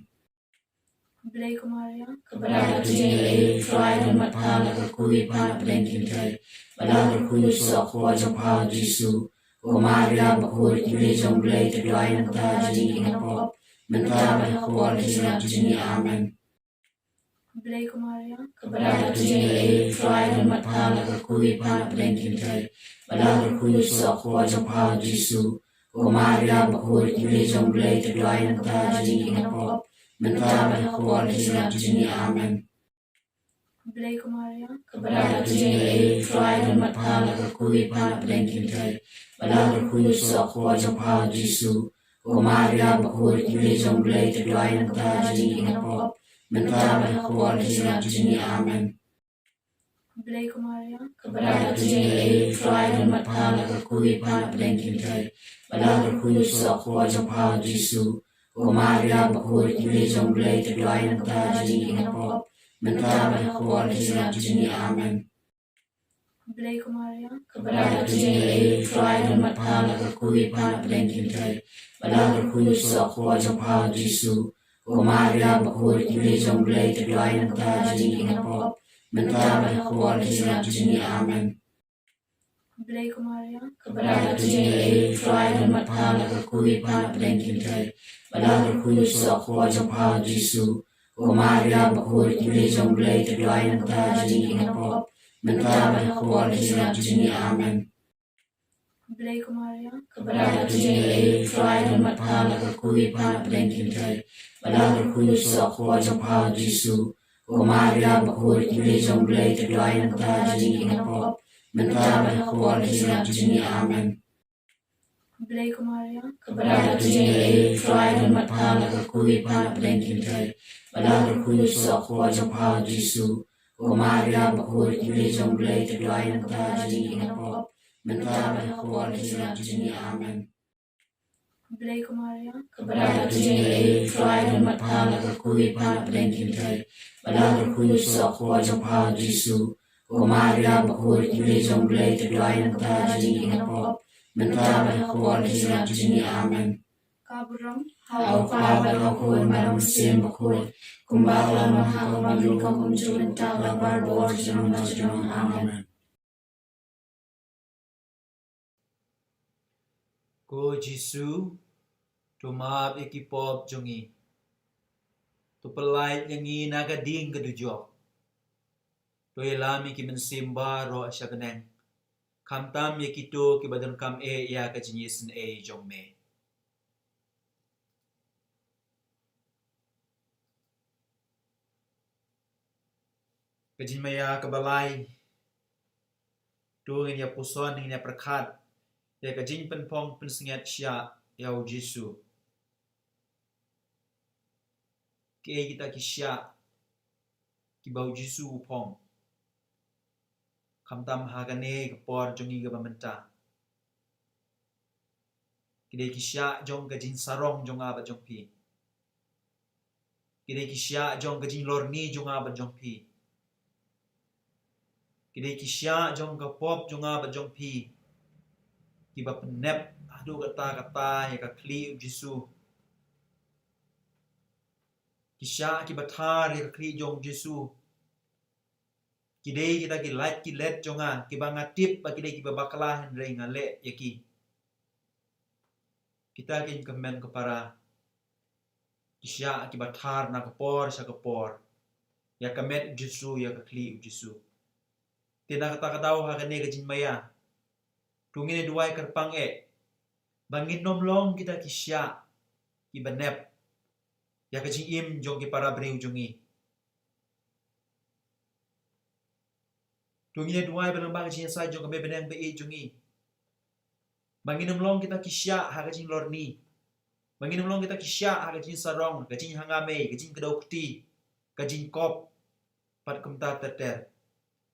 Blei ko Maria, kaba da ka jingïaid, U Trai u don bad pha, la kyrkhu ïa pha na pdeng ki kynthei, bad la kyrkhu ïa u soh ka por jong pha U Jisu. Ko Maria bakhuid, Mei jong U Blei, to duwai namar kata ka jingïaid ki kynthei, mynta bad ha ka por ka jingïap jong ngi. Amen. Blei ko Maria, kaba da ka jingïaid, U Trai u don bad pha, la kyrkhu ïa pha na pdeng ki kynthei, bad la kyrkhu ïa u soh ka por jong pha U Jisu. Ko Maria bakhuid, Mei jong U Blei, to duwai namar kata ka jingïaid ki kynthei, mynta bad ha ka por ka jingïap jong ngi. Amen. Blei ko Maria, kaba da ka jingïaid, U Trai u don bad pha, la kyrkhu ïa pha na pdeng ki kynthei, bad la kyrkhu ïa u soh ka por jong pha U Jisu. Ko Maria bakhuid, Mei jong U Blei, to duwai namar kata ka jingïaid ki kynthei, mynta bad ha ka por ka jingïap jong ngi. Amen. Blei ko Maria, kaba da ka jingïaid, U Trai u don bad pha, la kyrkhu ïa pha na pdeng ki kynthei, bad la kyrkhu ïa u soh ka por jong pha U Jisu. Ko Maria bakhuid, Mei jong U Blei, to duwai namar kata ka jingïaid ki kynthei, mynta bad ha ka por ka jingïap jong ngi. Amen. Blei ko Maria, kaba da ka jingïaid, U Trai u don bad pha, la kyrkhu ïa pha na pdeng ki kynthei, bad la kyrkhu ïa u soh ka por jong pha U Jisu. Ko Maria bakhuid, Mei jong U Blei, to duwai namar kata ka jingïaid ki kynthei, mynta bad ha ka por ka jingïap jong ngi. Amen. Blei ko Maria, kaba da ka jingïaid, U Trai u don bad pha, la kyrkhu ïa pha na pdeng ki kynthei, bad la kyrkhu ïa u soh ka por jong pha U Jisu. Ko Maria bakhuid, Mei jong U Blei, to duwai namar kata ka jingïaid ki kynthei, mynta bad ha ka por ka jingïap jong ngi. Amen. Blei ko Maria, kaba da ka jingïaid, U Trai u don bad pha, la kyrkhu ïa pha na pdeng ki kynthei, bad la kyrkhu ïa u soh ka por jong pha U Jisu. Ko Maria bakhuid, Mei jong U Blei, to duwai namar kata ka jingïaid ki kynthei, mynta bad ha ka por ka jingïap jong ngi. Amen. Blei ko Maria, kaba da ka jingïaid, U Trai u don bad pha, la kyrkhu ïa pha na pdeng ki kynthei, bad la kyrkhu ïa u soh ka por jong pha U Jisu. Ko Maria bakhuid, Mei jong U Blei, to duwai namar kata ka jingïaid ki kynthei, mynta bad ha ka por ka jingïap jong ngi. Amen. Blei ko Maria, kaba da ka jingïaid, U Trai u don bad pha, la kyrkhu ïa pha na pdeng ki kynthei, bad la kyrkhu ïa u soh ka por jong pha U Jisu. Ko Maria bakhuid, Mei jong U Blei, to duwai namar kata ka jingïaid ki kynthei, mynta bad ha ka por ka jingïap jong ngi. Amen. Ka burom ha U Kpa bad ha U Khun bad ha U Mynsiem Bakhuid, kumba ka long mynta, kumba mynnyngkong, kumjuh mynta, bad baroh ki junom ki junom. Amen. Ko Jisu, to map ïa ki pop jong ngi, to pyllait ïa ngi na ka ding ka dujok, to ïalam ïa ki mynsiem baroh sha bneng, khamtam ïa kito kiba donkam eh ïa ka jingisynei jong me. Ka jingmaïa kaba lai. To ngin ïa puson, ngin ïa pyrkhat ïa ka jingpynphong pynsngiat shiah ïa U Jisu. Kiei kita ki shiah kiba U Jisu u phong, khamtam ha kane ka por jong ngi kaba mynta? Ki dei ki shiah jong ka jingsarong jong nga bad jong phi. Ki dei ki shiah jong ka jinglorni jong nga bad jong phi. Ki dei ki shiah jong ka pop jong nga bad jong phi, kiba pynnep haduh katta katta ïa ka khlieh U Jisu. Ki shiah kiba thar ïa ka khlieh jong U Jisu. Ki dei kita ki lait ki let jong nga, kiba nga tip ba ki dei kiba bakla, hynrei nga leh ïa ki. Kita ki kmen ka para, ki shiah kiba thar na ka por sha ka por ïa ka met U Jisu, ïa ka khlieh U Jisu. Te na kata ka daw, ha kane ka jingmaïa, to ngin ïa duwai kyrpang eh ba ngin ym long kita ki shiah kiba nep ïa ka jingim jong ki para briew jong ngi. To ngin ïa duwai ba lyngba ka jingïasaid jong ka Me Bneng ba ïeit jong ngi, ba ngin ym long kita ki shiah ha ka jinglorni, ba ngin ym long kita ki shiah ha ka jingsarong, ka jinghangamei, ka jingkdew kti, ka jingkop, bad kumta ter ter.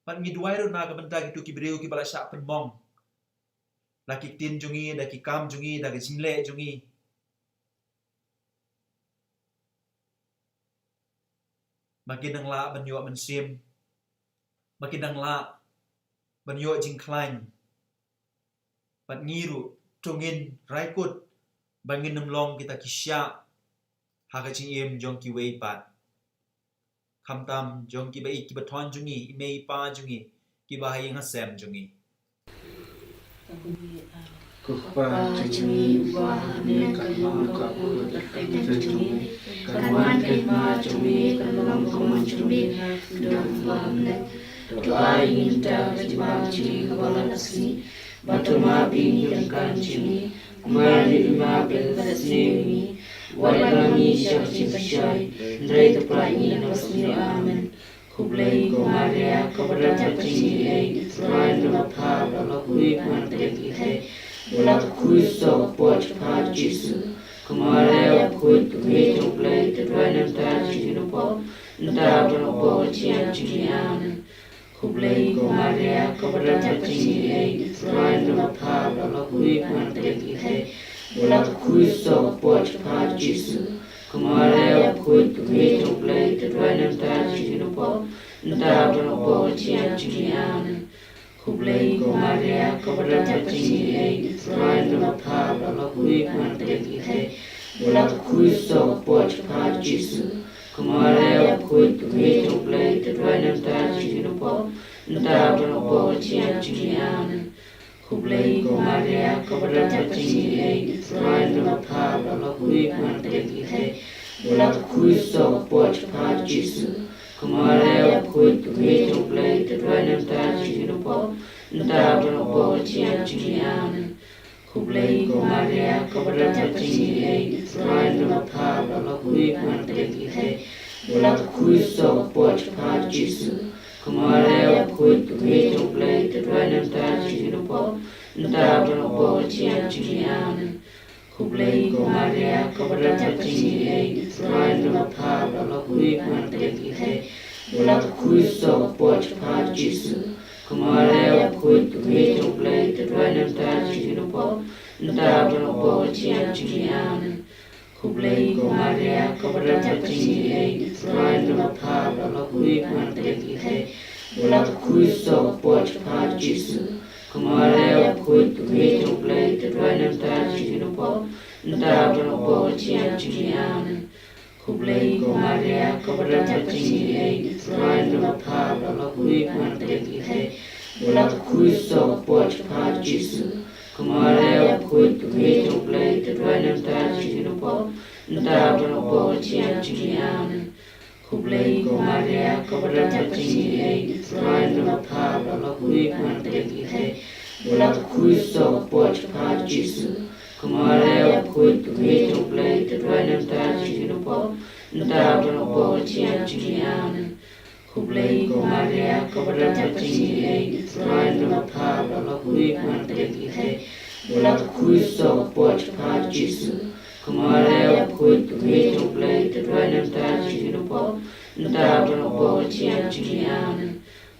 Bad ngi duwai ruh na ka bynta kito ki briew kiba la shah pynmong, La ki ktien jong ngi, da ki kam jong ngi, da ki jingleh jong ngi, ba kin nang lah ban ïoh mynsiem, ba kin nang lah ban ïoh jingkhlaiñ, bad ngi ruh to ngin rai kut ba ngin ym long kita ki shiah ha ka jingim jong kiwei pat, khamtam jong kiba ïeit kiba thoh jong ngi, i mei i pa jong ngi, kiba ha ïing ha sem jong ngi. Ko Kpa jong ngi uba ha bneng, kan long ka kyrteng jong me, kan wan ka hima jong me, kan long ka mon jong me ha khyndew kumba ha bneng. To ai ïa ngi mynta ka jingbam jong ngi kaba la ka sngi, bad to map ïa ngi ki jingkam jong ngi, kumba ngi map ïa kiba sniew ïa ngi. Wat la ngi sha ka jingpynshoi, hynrei to pynlait ngi na ka basniew. Amen. Khublei ko Maria, kaba don ka jingaiei, U Trai u don bad pha, ba la kyrkhu ïa ngi kiba dei ki kynthei, ba la kyrkhu soh ha ka por jong pha U Jisu. Ko Maria bakhuid, ko Mei jong U Blei, to duwai na ka bynta jong ngi ki nongpop, mynta bad ha ka por jong ka thiah jong ngi. Amen. Khublei ko Maria, kaba don ka jingaiei, U Trai u don bad pha, ba la kyrkhu ïa ngi kiba dei ki kynthei, ba la kyrkhu soh ha ka por jong pha U Jisu. Ko Maria bakhuid, ko Mei jong U Blei, to duwai na ka bynta jong ngi ki nongpop, mynta bad ha ka por jong ka thiah jong ngi. Amen. Khublei ko Maria, kaba don ka jingaiei, U Trai u don bad pha, ba la kyrkhu ïa ngi kiba dei ki kynthei, ba la kyrkhu soh ha ka por jong pha U Jisu. Ko Maria bakhuid, ko Mei jong U Blei, to duwai na ka bynta jong ngi ki nongpop, mynta bad ha ka por jong ka thiah jong ngi. Amen. Khublei ko Maria, kaba don ka jingaiei, U Trai u don bad pha, ba la kyrkhu ïa ngi kiba dei ki kynthei, ba la kyrkhu soh ha ka por jong pha U Jisu. Ko Maria bakhuid, ko Mei jong U Blei, to duwai na ka bynta jong ngi ki nongpop, mynta bad ha ka por jong ka thiah jong ngi. Amen. Khublei ko Maria, kaba don ka jingaiei, U Trai u don bad pha, ba la kyrkhu ïa ngi kiba dei ki kynthei, ba la kyrkhu soh ha ka por jong pha U Jisu. Ko Maria bakhuid, ko Mei jong U Blei, to duwai na ka bynta jong ngi ki nongpop, mynta bad ha ka por jong ka thiah jong ngi. Amen. Khublei ko Maria, kaba don ka jingaiei, U Trai u don bad pha, ba la kyrkhu ïa ngi kiba dei ki kynthei, ba la kyrkhu soh ha ka por jong pha U Jisu. Ko Maria bakhuid, ko Mei jong U Blei, to duwai na ka bynta jong ngi ki nongpop, mynta bad ha ka por jong ka thiah jong ngi. Amen. Khublei ko Maria, kaba don ka jingaiei, U Trai u don bad pha, ba la kyrkhu ïa ngi kiba dei ki kynthei, ba la kyrkhu soh ha ka por jong pha U Jisu. Ko Maria bakhuid, ko Mei jong U Blei, to duwai na ka bynta jong ngi ki nongpop, mynta bad ha ka por jong ka thiah jong ngi. Amen. Khublei ko Maria, kaba don ka jingaiei, U Trai u don bad pha, ba la kyrkhu ïa ngi kiba dei ki kynthei, ba la kyrkhu soh ha ka por jong pha U Jisu. Ko Maria bakhuid, ko Mei jong U Blei, to duwai na ka bynta jong ngi ki nongpop, mynta bad ha ka por jong ka thiah jong ngi. Amen. Khublei ko Maria, kaba don ka jingaiei, U Trai u don bad pha, ba la kyrkhu ïa ngi kiba dei ki kynthei, ba la kyrkhu soh ha ka por jong pha U Jisu. Ko Maria bakhuid, ko Mei jong U Blei, to duwai na ka bynta jong ngi ki nongpop, mynta bad ha ka por jong ka thiah jong ngi. Amen. Khublei ko Maria, kaba don ka jingaiei, U Trai u don bad pha, ba la kyrkhu ïa ngi kiba dei ki kynthei, ba la kyrkhu soh ha ka por jong pha U Jisu. Ko Maria bakhuid, ko Mei jong U Blei, to duwai na ka bynta jong ngi ki nongpop, mynta bad ha ka por jong ka thiah jong ngi. Amen.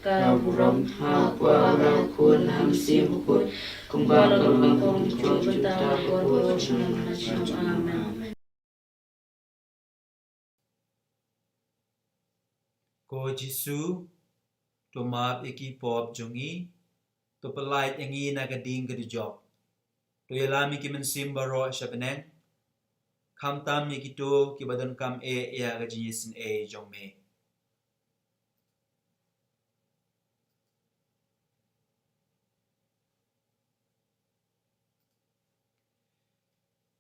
Ka burom ha u Kpa bad ha u Khun bad ha u Mynsiem Bakhuid, kumba ka long ha u junom junom, mynta bad ha ka por jong ngi. Amen. Ko Jisu, to map ïa ki pop jong ngi, to pynlait ïa ngi na ka ding ka dujok. To ïalam ïa ki mynsiem baroh sha bneng, khamtam ïa kito kiba donkam eh ïa ka jingisynei jong me.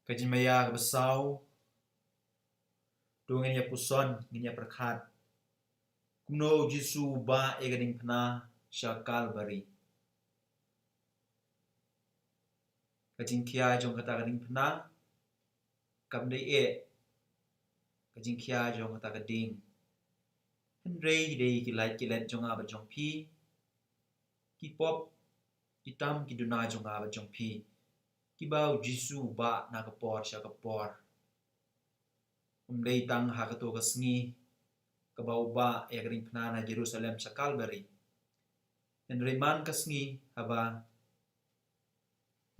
Ka jingmaïa kaba saw, to ngin ïa puson, ngin ïa pyrkhat kumno u Jisu u bah ïa ka diengphna sha Kalbari. Ka jingkhia jong kata ka diengphna kam dei eh ka jingkhia jong kata ka dieng, hynrei dei ki lait ki let jong nga bad jong phi, ki pop ki tam ki duna jong nga bad jong phi, kiba u Jisu u bah na ka por sha ka por. Um dei tang ha kato ka sngi kaba u bah ïa ka diengphna na Jerusalem sha Kalbari, hynrei man ka sngi haba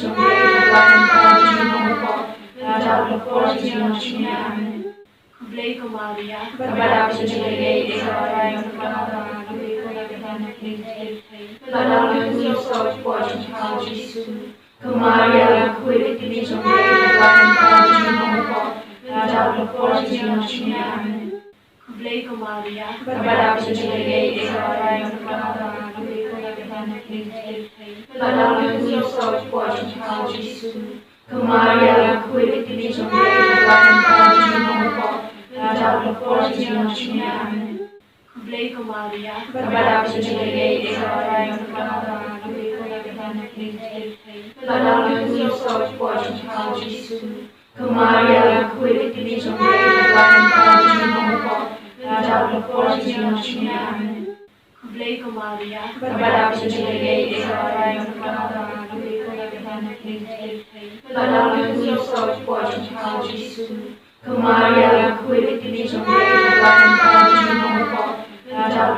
jong U Blei, u la ïam bad jong ngi ki mukor, mynta bad ha ka por jong ngi. Amen. Khublei ko Maria, kaba dap sha U Blei, U Trai u don bad phi, khublei ko ha ki nongpynim, bad ha u nongpynim u sawdong jong phi U Jisu. Ko Maria, la khuid ha ka kmie jong U Blei, u la ïam bad jong ngi ki mukor, mynta bad ha ka por jong ngi. Amen. Khublei ko Maria, kaba dap sha U Blei, U Trai u don bad phi, khublei ko ha ki nongpynim, bad ha u nongpynim u sawdong jong phi U Jisu. Ko Maria, la khuid ha ka kmie jong U Blei, u la ïam bad jong ngi ki mukor, mynta bad ha ka por jong ngi. Amen. Khublei ko Maria, kaba dap sha U Blei, U Trai u don bad phi, khublei ko ha ki nongpynim, bad ha u nongpynim u sawdong jong phi U Jisu. Ko Maria, la khuid ha ka kmie jong U Blei, u la ïam bad jong ngi ki mukor, mynta bad ha ka por jong ngi. Amen. Khublei ko Maria, kaba dap sha U Blei, U Trai u don bad phi, khublei ko ha ki nongpynim, bad ha u nongpynim u sawdong jong phi U Jisu. Ko Maria, la khuid ha ka kmie jong U Blei, u la ïam bad jong ngi ki mukor, mynta Ka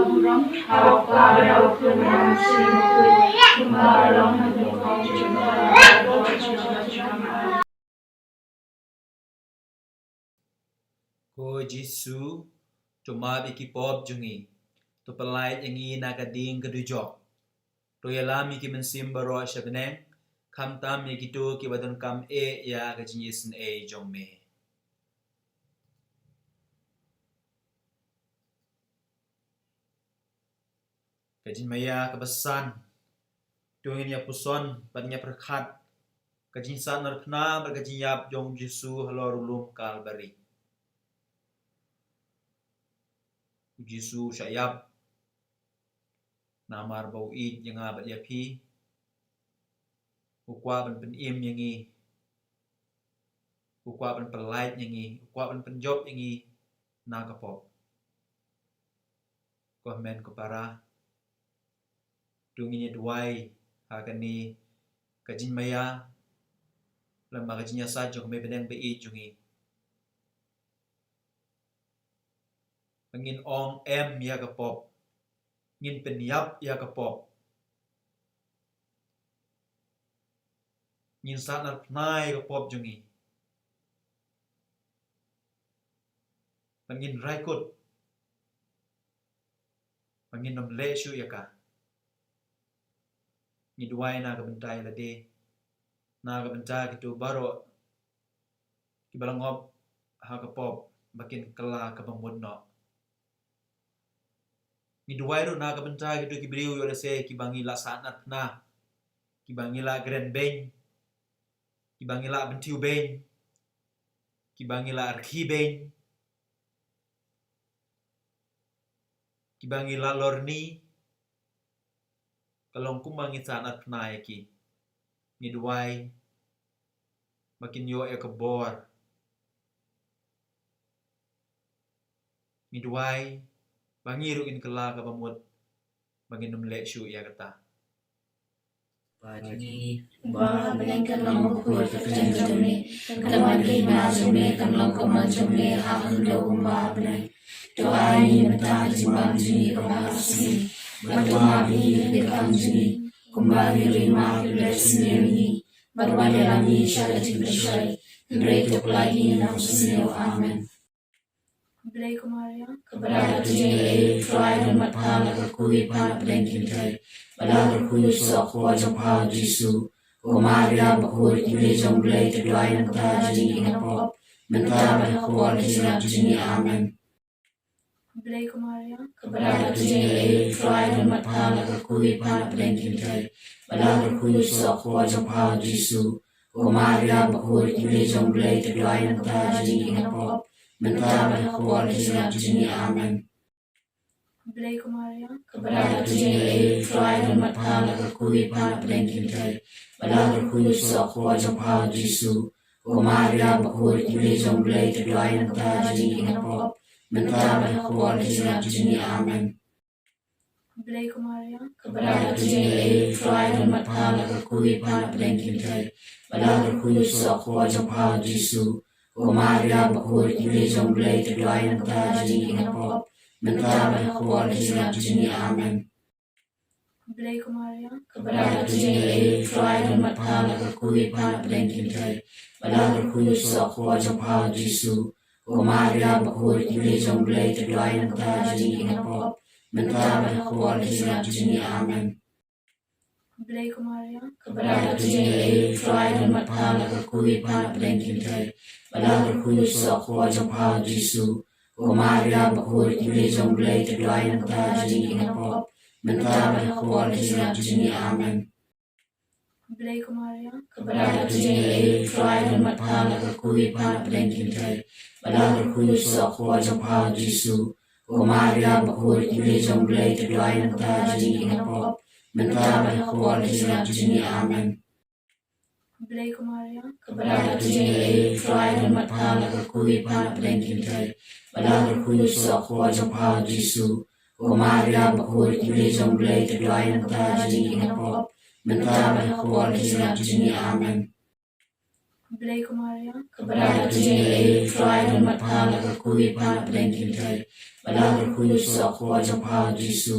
burom ha u Kpa bad ha u Khun bad ha u Mynsiem Bakhuid, kumba long ha kaba kum junom. Ko Jisu, to map ïa ki pop jong ngi, to pynlait ïa ngi na ka ding ka dujok. To ïalam ïa ki mynsiem baroh sha bneng, khamtam ïa kito kiba donkam eh ïa ka jingïaseng ei jong me. Ka jingmaïa kaba san. To ngin ïa puson bad ngin ïa pyrkhat ka jingsahnarphna bad ka jingïap jong u Jisu halor u lum Kalbari. U Jisu u shah ïap namar ba u ïeit ïa nga bad ïa phi. U kwah ban pynim ïa ngi. U kwah ban pynlait ïa ngi, u kwah ban pynjop ïa ngi na ka pop. Ko hynmen ko para, to ngin ïa duwai ha kane ka jingmaïa lem bad ka jingïasaid jong ka Mei Bneng ba ïeit jong ngi. Ngin ong em ïa ka pop, ngin pynïap ïa ka pop. Ngin sahnarphna ïa ka pop jong ngi. Bad ngin rai kut. Bad ngin ym leh shuh ïa ka. Ngi duwai na ka bynta ïa lade, na ka bynta kito baroh kiba la ngop ha ka pop ba kin kylla kaba mut noh. Ngi duwai ruh na ka bynta kito ki briew ïoh lehse kiba ngi la sahnarphna, kiba ngi la kren beiñ, kiba ngi la bynthiew beiñ, kiba ngi la rkhie beiñ, kiba ngi la lorni. Ka long kumba ngi sahnarphna ïa ki. Ngi duwai ba kin ïoh ïa ka bor. Ngi duwai ba ngi ruh ngin kylla kaba mut, ba ngin ym leh shuh ïa kata. Ba jong ngi, uba ha bneng, kan long bakhuid ka kyrteng jong me, kan long ka hima jong me, kan long ka mon jong me ha ka khyndew kumba ha bneng. To ai ngi mynta ka jingbam jong ngi kaba ar sien, bad to map ïa ngi ha ki kyrpang jong ngi, kumba ngi ruh ngi map ïa kiba leh sniew ïa ngi, bad wat ïalam ngi sha ka jingpynshoi, hynrei to pynlait ïa ngi na ka jingsniew. Amen. Khublei ko Maria, kaba don da ka jingaiei, U Trai u don bad pha, la kyrkhu ïa pha na pdeng ki kynthei, bad la kyrkhu ïa u soh ka kpoh jong pha u Jisu. Ko Maria bakhuid, kmie jong U Blei, to duwai na ka bynta jong ngi ki kynthei pop, mynta bad ha ka por ka jingiap jong ngi. Amen. Khublei ko Maria, kaba don da ka jingaiei, U Trai u don bad pha, la kyrkhu ïa pha na pdeng ki kynthei, bad la kyrkhu ïa u soh ka kpoh jong pha u Jisu. Ko Maria bakhuid, kmie jong U Blei, to duwai na ka bynta jong ngi ki kynthei pop, mynta bad ha ka por ka jingiap jong ngi. Amen. Khublei ko Maria, kaba don da ka jingaiei, U Trai u don bad pha, la kyrkhu ïa pha na pdeng ki kynthei, bad la kyrkhu ïa u soh ka kpoh jong pha u Jisu. Ko Maria bakhuid, kmie jong U Blei, to duwai na ka bynta jong ngi ki kynthei pop, mynta bad ha ka por ka jingiap jong ngi. Amen. Khublei ko Maria, kaba don da ka jingaiei, U Trai u don bad pha, la kyrkhu ïa pha na pdeng ki kynthei, bad la kyrkhu ïa u soh ka kpoh jong pha u Jisu. Ko Maria bakhuid, kmie jong U Blei, to duwai na ka bynta jong ngi ki kynthei pop, mynta bad ha ka por ka jingiap jong ngi. Amen. Khublei ko Maria, kaba don da ka jingaiei, U Trai u don bad pha, la kyrkhu ïa pha na pdeng ki kynthei, bad la kyrkhu ïa u soh ka kpoh jong pha u Jisu. Ko Maria bakhuid, kmie jong U Blei, to duwai na ka bynta jong ngi ki kynthei pop, mynta bad ha ka por ka jingiap jong ngi. Amen. Khublei ko Maria, kaba don da ka jingaiei, U Trai u don bad pha, la kyrkhu ïa pha na pdeng ki kynthei, bad la kyrkhu ïa u soh ka kpoh jong pha u Jisu. Ko Maria bakhuid, kmie jong U Blei, to duwai na ka bynta jong ngi ki kynthei pop, mynta bad ha ka por ka jingiap jong ngi. Amen. Khublei ko Maria, kaba don da ka jingaiei, U Trai u don bad pha, la kyrkhu ïa pha na pdeng ki kynthei, bad la kyrkhu ïa u soh ka kpoh jong pha u Jisu. Ko Maria bakhuid, kmie jong U Blei, to duwai na ka bynta jong ngi ki kynthei pop, mynta bad ha ka por ka jingiap jong ngi. Amen. Khublei ko Maria, kaba don da ka jingaiei, U Trai u don bad pha, la kyrkhu ïa pha na pdeng ki kynthei, bad la kyrkhu ïa u soh ka kpoh jong pha u Jisu. Ko Maria bakhuid, kmie jong U Blei, to duwai na ka bynta jong ngi ki kynthei pop, mynta bad ha ka por ka jingiap jong ngi. Amen. Blei ko Maria. Kaba da ka jingïaleh ïa u Trai don bad pha, la kyrkhu ïa pha na pdeng ki kynthei, bad la kyrkhu ïa u kpoh jong pha u Jisu.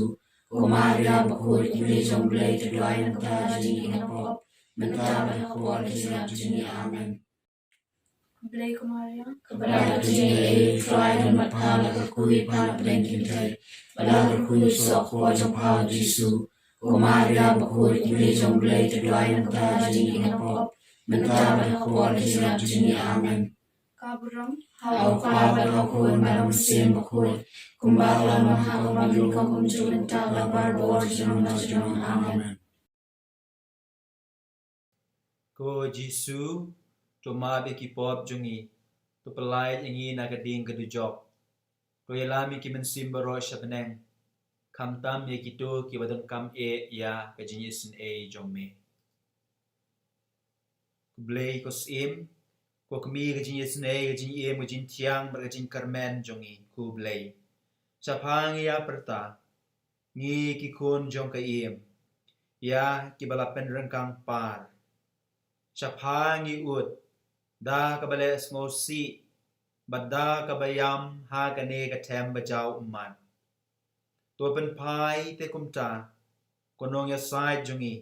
Ko Maria bakhuid, kmie jong u Blei, to duwai namar ka jingim ka pop, mynta bad ha ka por ka jingïap jong ngi. Amen. Blei ko Maria. Kaba da ka jingïaleh ïa u Trai don bad pha, la kyrkhu ïa pha na pdeng ki kynthei, bad la kyrkhu ïa u kpoh jong pha u Jisu. Ko Maria bakhuid, kmie jong u Blei, to duwai namar ka jingim ka pop, mynta bad ha ka por ka jingïap jong ngi. Amen. Ka burom ha u Kpa bad ha u Khun bad ha u Mynsiem Bakhuid, kumba ka long ha ka ban kum juh mynta, la baroh por junom junom. Amen. Ko Jisu, to map ïa ki pop jong ngi, to pyllait ïa ngi na ka ding ka dujok, to ïalam ïa ki mynsiem baroh sha bneng, khamtam ïa kito kiba donkam eh ïa ka jingisynei jong me. Ko Blei ko Syiem, ko Kmie ka jingisynei, ka jingim, ka jingthiang bad ka jingkyrmen jong ngi, ko Blei. Sha pha ngi ïa pyrta, ngi ki khun jong ka Im, ïa kiba la pynryngkang par. Sha pha ngi ud da kaba leh sngewsih bad da kaba ïam ha kane ka them ba jaw ummat. To pynphai te kumta, ko Nongïasaid jong ngi,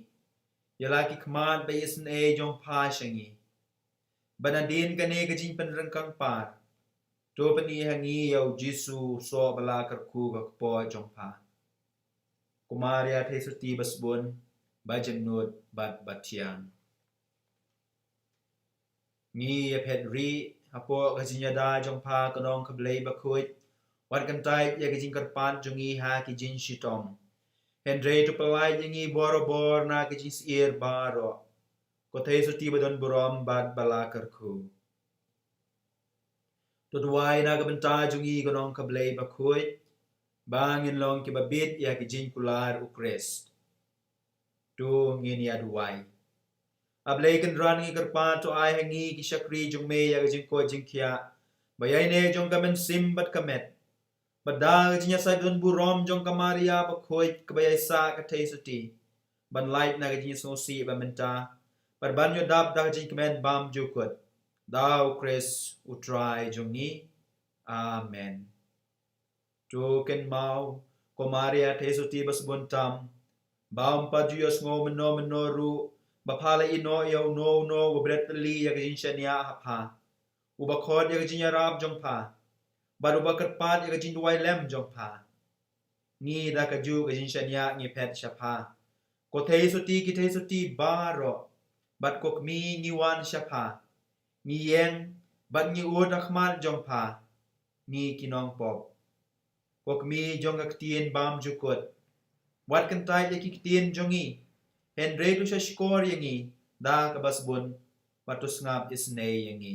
ïa la ki khmat ba isynei jong pha sha ngi, ba nadien kane ka jingpynryngkang par, to pyni ha ngi ïa u Jisu, u kpoh ba la kyrkhu ka kpoh jong pha. Ko Maria Theisotti ba sbun, ba jemnud bad ba thiang, ngi ïa phet rieh hapoh ka jingïada jong pha, ko Nongkhablei bakhuid, wat kyntait ïa ka jingkyrpad jong ngi ha ki jingshitom, hynrei to pyllait ïa ngi barobor na ka jingsyier baroh, ko Theisotti ba don burom bad ba la kyrkhu. To duwai na ka bynta jong ngi, ko Nongkhablei bakhuid, ba ngin long kiba bit ïa ki jingkular u Khrist. To ngin ïa duwai. A Blei kynran, ngi kyrpad, to ai ha ngi ki shakri jong me ïa ka jingkoit jingkhiah, ba ïaineh jong ka mynsiem bad ka met, bad da ka jingïasaid ba don burom jong ka Maria bakhuid kaba ïaisah ka Theisotti, ban lait na ka jingsngewsih ba mynta, bad ban ïoh dap da ka jingkmen bymjukut, da u Khrist u Trai jong ngi. Amen. To kynmaw, ko Maria Theisotti ba sbun tam, ba ym pat ju ïohsngew mynno mynno ruh ba pha la ïehnoh ïa uno uno uba bret bli ïa ka jingshaniah ha pha, uba khot ïa ka jingïarap jong pha, bad uba kyrpad ïa ka jingduwai lem jong pha. Ngi da kajuh ka jingshaniah ngi phet sha pha, ko Theisotti ki Theisotti baroh, bad ko Kmie, ngi wan sha pha, ngi ïeng bad ngi ud ha khmat jong pha, ngi ki nongpop. Ko Kmie jong ka Ktien bymjukut, wat kyntait ïa ki ktien jong ngi, hynrei to shahshkor ïa ngi da kaba sbun, bad to sngap isynei ïa ngi.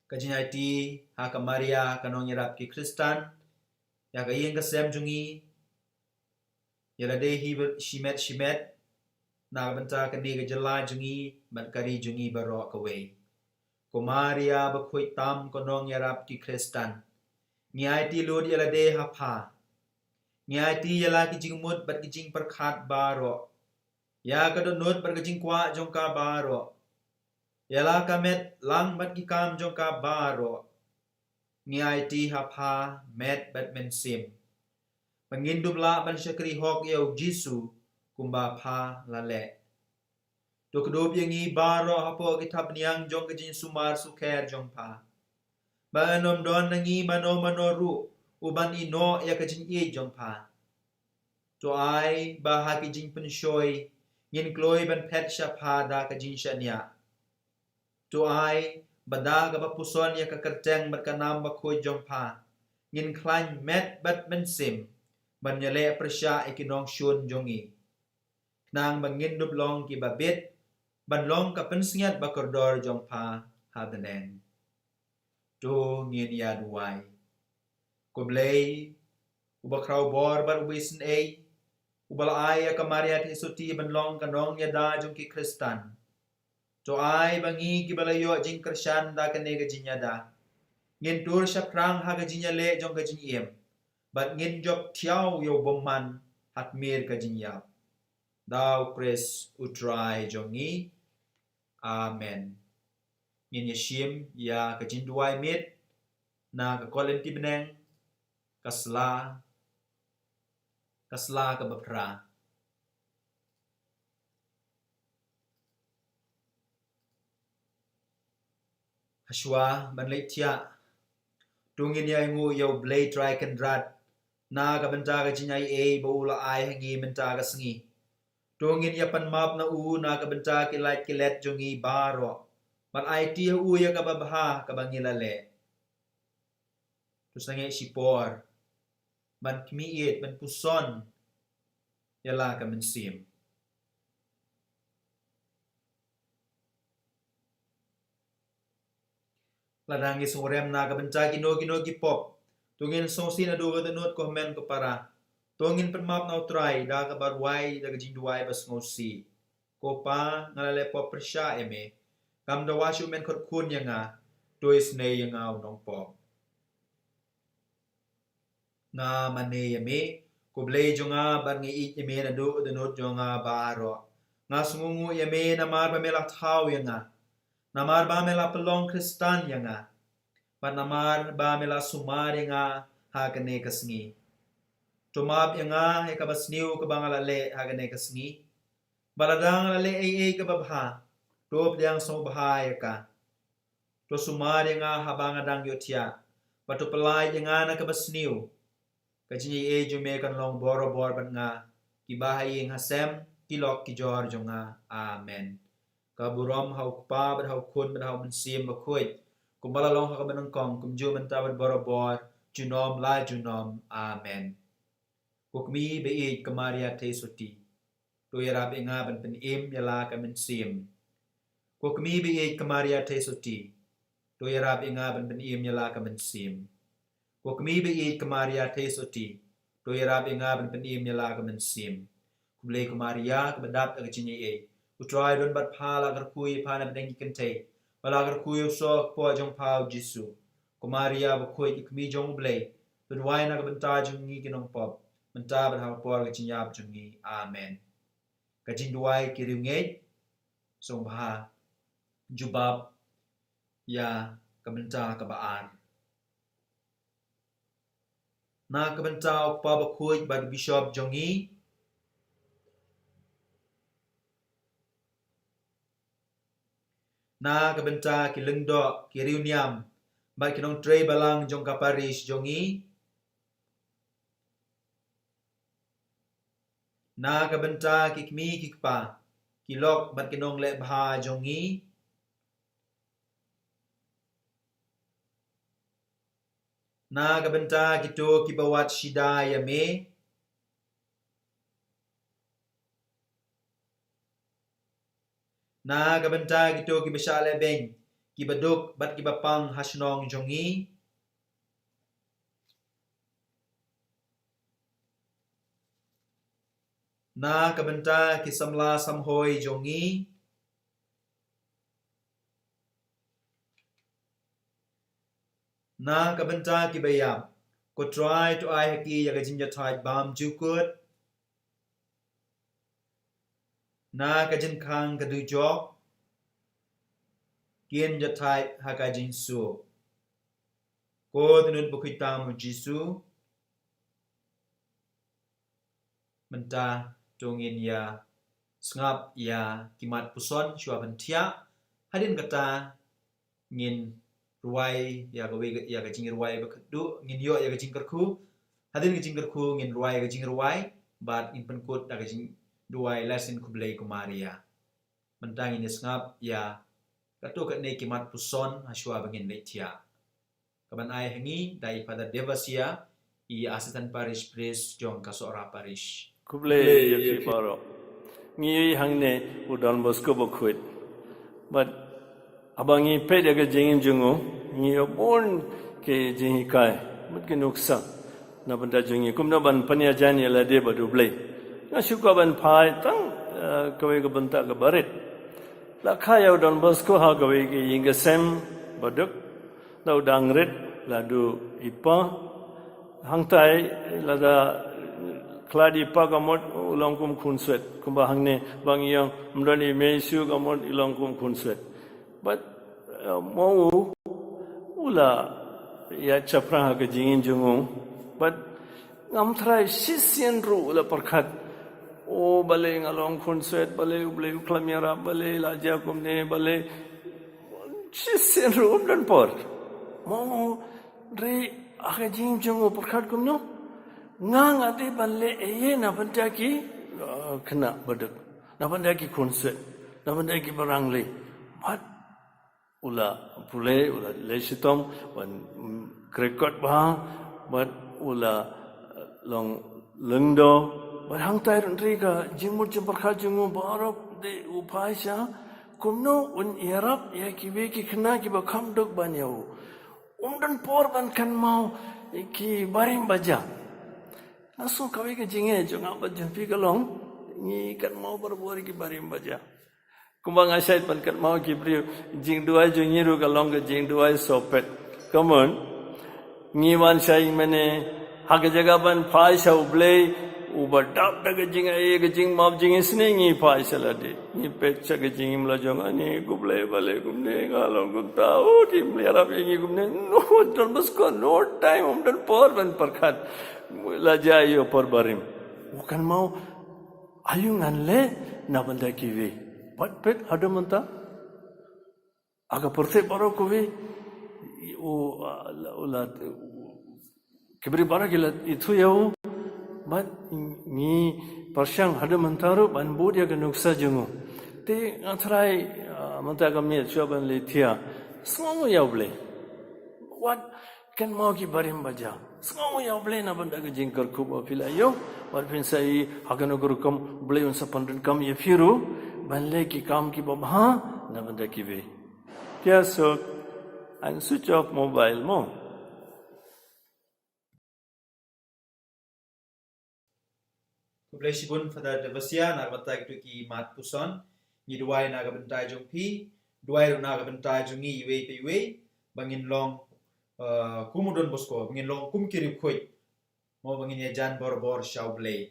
Ka jingaiti ha ka Maria ka nongïarap ki Khristan, ïa ka ïing ka sem jong ngi, ïa lade hi shimet shimet, na ka bynta kane ka jylla jong ngi bad ka ri jong ngi baroh kawei. Ko Maria bakhuid tam, ko nongïarap ki Khristan, ngi aiti lut ïa lade ha pha. Ngi aiti ïa la ki jingmut bad ki jingpyrkhat baroh, ïa ka dohnud bad ka jingkwah jong ka baroh, ïa la ka met lang bad ki kam jong ka baroh. Ngi aiti ha pha met bad mynsiem, ba ngin dup lah ban shakri hok ïa u Jisu kumba pha la leh. To kdup ïa ngi baroh hapoh ki thapniang jong ka jingsumar sukher jong pha, ba ngin ym don na ngi mano mano ruh uban ïehnoh ïa ka jingïeit jong pha. To ai ba ha ki jingpynshoi ngin kloi ban phet sha pha da ka jingshaniah. To ai ba da kaba puson ïa ka kyrteng bad ka nam bakhuid jong pha, ngin khlaiñ met bad mynsiem ban ïaleh pyrshah ïa ki nongshun jong ngi, khnang ba ngin dup long kiba bit ban long ka pynsngiat bakordor jong pha ha bneng. To ngin ïa duwai. Ko Blei, uba khraw bor bad uba isynei, uba la ai ïa ka Maria Theisotti ban long ka nongïada jong ki Khristan, to ai ba ngi kiba la ïoh jingkyrshan da kane ka jingïada, ngin tur shaphrang ha ka jingïaleh jong ka jingim, bad ngin jop thiaw ïa u bymman ha khmih ka jingïap. da u Khrist u Trai jong ngi. Amen. Ngin ïa shim ïa ka jingduwai miet na ka Korinthi bneng ka sla, ka sla kaba phra. Hashwa ban leit thiah, to ngin ïa nguh ïa u Blei Trai Kynrad na ka bynta ka jingaiei ba u la ai ha ngi mynta ka sngi. To ngin ïa pan map na u na ka bynta ki lait ki let jong ngi baroh, bad aiti ha u ïa kaba bha kaba ngi la leh. To sangeh shipor ban khmih ïeit, ban puson ïa la ka mynsiem. Lada ngi sngewrem na ka bynta kino kino ki pop, to ngin sngewsih naduh ka dohnud, ko hynmen ko para. To ngin pan map na u Trai da kaba rwai da ka jingduwai ba sngewsih. Ko Pa, nga la leh pop pyrshah ïa me. Kam da wad shuh men kyrkhu ïa nga, to isynei ïa nga u nongpop. Nga mane ïa me, ko Blei jong nga, bad nga ïeit ïa me naduh dohnud jong nga baroh. Nga sngewnguh ïa me namar ba me la thaw ïa nga, namar ba me la pynlong Khristan ïa nga, bad namar ba me la sumar ïa nga ha kane ka sngi. To map ïa nga ïa kaba sniew kaba nga la leh ha kane ka sngi. Bad lada nga la leh ei ei kaba bha, to pdiang sngewbha ïa ka. To sumar ïa nga haba nga dang ïohthiah, bad to pyllait ïa nga na kaba sniew. Ka jingaiei jong me kan long borabor bad nga, kiba ha ïing ha sem ki lok ki jor jong nga. Amen. Ka burom ha u Kpa bad ha u Khun bad ha u Mynsiem Bakhuid, kumba la long ha kaba nyngkong, kumjuh mynta bad borabor, junom la junom. Amen. Ko Kmie ba ïeit ka Maria Theisotti, to ïarap ïa nga ban pynim ïa la ka mynsiem. Ko Kmie ba ïeit ka Maria Theisotti, to ïarap ïa nga ban pynim ïa la ka mynsiem. Ko Kmie ba ïeit ka Maria Theisotti, to ïarap ïa nga ban pynim ïa la ka mynsiem. Khublei ko Maria kaba dap da ka jingaiei, u Trai u don bad pha. La kyrkhu ïa pha na pdeng ki kynthei, bad la kyrkhu ïa u soh ka kpoh jong pha u Jisu. Ko Maria Bakhuid, ka Kmie jong u Blei, to duwai na ka bynta jong ngi ki nongpop, mynta bad ha ka por ka jingïap jong ngi. Amen. Ka jingduwai ki riewngeit. Sngewbha jubab ïa ka bynta kaba ar. Na ka bynta u Kpa Bakhuid bad u Bishop jong ngi. Na ka bynta ki lyngdoh, ki riewniam bad ki nongtrei balang jong ka parish jong ngi. Na ka bynta ki kmie ki kpa, ki lok bad ki nongleh bha jong ngi. Na ka bynta kito kiba wad shida ïa me. Na ka bynta kito kiba shah lehbeiñ, kiba duk bad kiba pang ha shnong jong ngi. Na ka bynta ki samla samhoi jong ngi. Na ka bynta kiba ïap, ko Trai to ai ha ki ïa ka jingjahthait bymjukut. Na ka jingkhang ka dujok, kin jahthait ha ka jingsuk. Ko Tnat Bakhuid tam u Jisu. Mynta to ngin ïa sngap ïa ki mat puson shuwa ban thiah. Hadien kata ngin rwai ïa ka wei, ïa ka jingrwai ba khatduh, ngin ïoh ïa ka jingkyrkhu. Hadien ka jingkyrkhu ngin rwai ïa ka jingrwai, bad ngin pynkut da ka jingduwai Lashai Khublei ko Maria. Mynta ngin ïa sngap ïa katto katne ki mat puson ha shuwa ba ngin leit thiah. Kaban ai ha ngi da i Father Devasia, i Assistant Parish Priest jong ka Sohra Parish. Khublei ïa phi baroh. Ngi ïohi hangne u Don Bosco Bakhuid. Bad haba ngi peit ïa ka jingim jong u, ngi ïoh bun ki jinghikai, bad ki nuksa na bynta jong ngi, kumno ban pynïajan ïa lade bad U Blei. Nga shu kwah ban phai tang, eh, kawei ka bynta kaba rit. La kha ïa u Don Bosco ha kawei ka ïing ka sem ba duk. Da u dang rit, la duh i pa. Hangtai, lada Khlad i pa ka mut u long kum khunswet. Kumba hangne ba ngi ïohi, ym don i mei shuh ka mut i long kum khunswet. Bad, eh, mo u, u la ïa chaphrang ha ka jingim jong u. Bad ngam tharai shisien ruh u la pyrkhat. O balei nga long khunswet, balei U Blei u khlem ïarap, balei la jia kumne, balei. Shisien ruh um don por. Mo u, re, ha ka jingim jong u pyrkhat kumno. Nga nga dei ban leh ei ei na bynta ki, uh, khynnah baduk. Na bynta ki khunswet. Na bynta ki barangli. Bad u la pule, u la leh shitom, ban, mm, krekot bha, bad u la, uh, long lyngdoh, bad hangtai ruh hynrei ka jingmut jingpyrkhat jong u baroh dei u phai sha, kumno un ïarap ïa kiwei ki khynnah kiba kham duk ban ïa u. Um don por ban kynmaw ki barim baja. Nga sngew kawei ka jingeh jong nga bad jong phi ka long, ngi kynmaw barabor ki barim baja. Kumba nga shait ban kynmaw ki briew, jingduwai jong ngi ruh ka long ka jingduwai sohpet. Kumno, ngi wan sha ïing mane, ha ka jaka ban phai sha U Blei uba dap da ka jingaiei, ka jingmap jingisynei, ngi phai sha lade. Ngi peit sha ka jingim la jong ngi, U Blei balei kumne, nga long kumta, o kim ïarap ïa ngi kumne. No, don bas ko, no time, um don por ban pyrkhat. La jia ïa u por barim. U kynmaw, aïu ngan leh na bynta kiwei. Bad peit haduh mynta. Ha ka pyrthei baroh kawei. U, u la, u la, u, ki briew baroh ki la ithuh ïa u. Bad ngi pyrshang haduh mynta ruh ban bud ïa ka nuksa jong u. Te nga tharai, ah, mynta ka miet shuwa ban leit thiah. Sngew ïa U Blei. Wat kynmaw ki barim baja. Sngew ïa U Blei na bynta ka jingkyrkhu ba phi la ïoh. Wat phin sa ïohi ha kano ka rukom, U Blei un sa pyndonkam ïa phi ruh ban leh ki kam kiba bha na bynta kiwei. Te ïa suk, and switch off mobile mo. Khublei shibun Father Devasia na ka bynta kito ki mat puson. Ngi duwai na ka bynta jong phi, duwai ruh na ka bynta jong ngi iwei pa iwei, ba ngin long, uh, kum u Don Bosco, ba ngin long kum ki riewkhuid. Mo ba ngin ïajan borbor sha U Blei.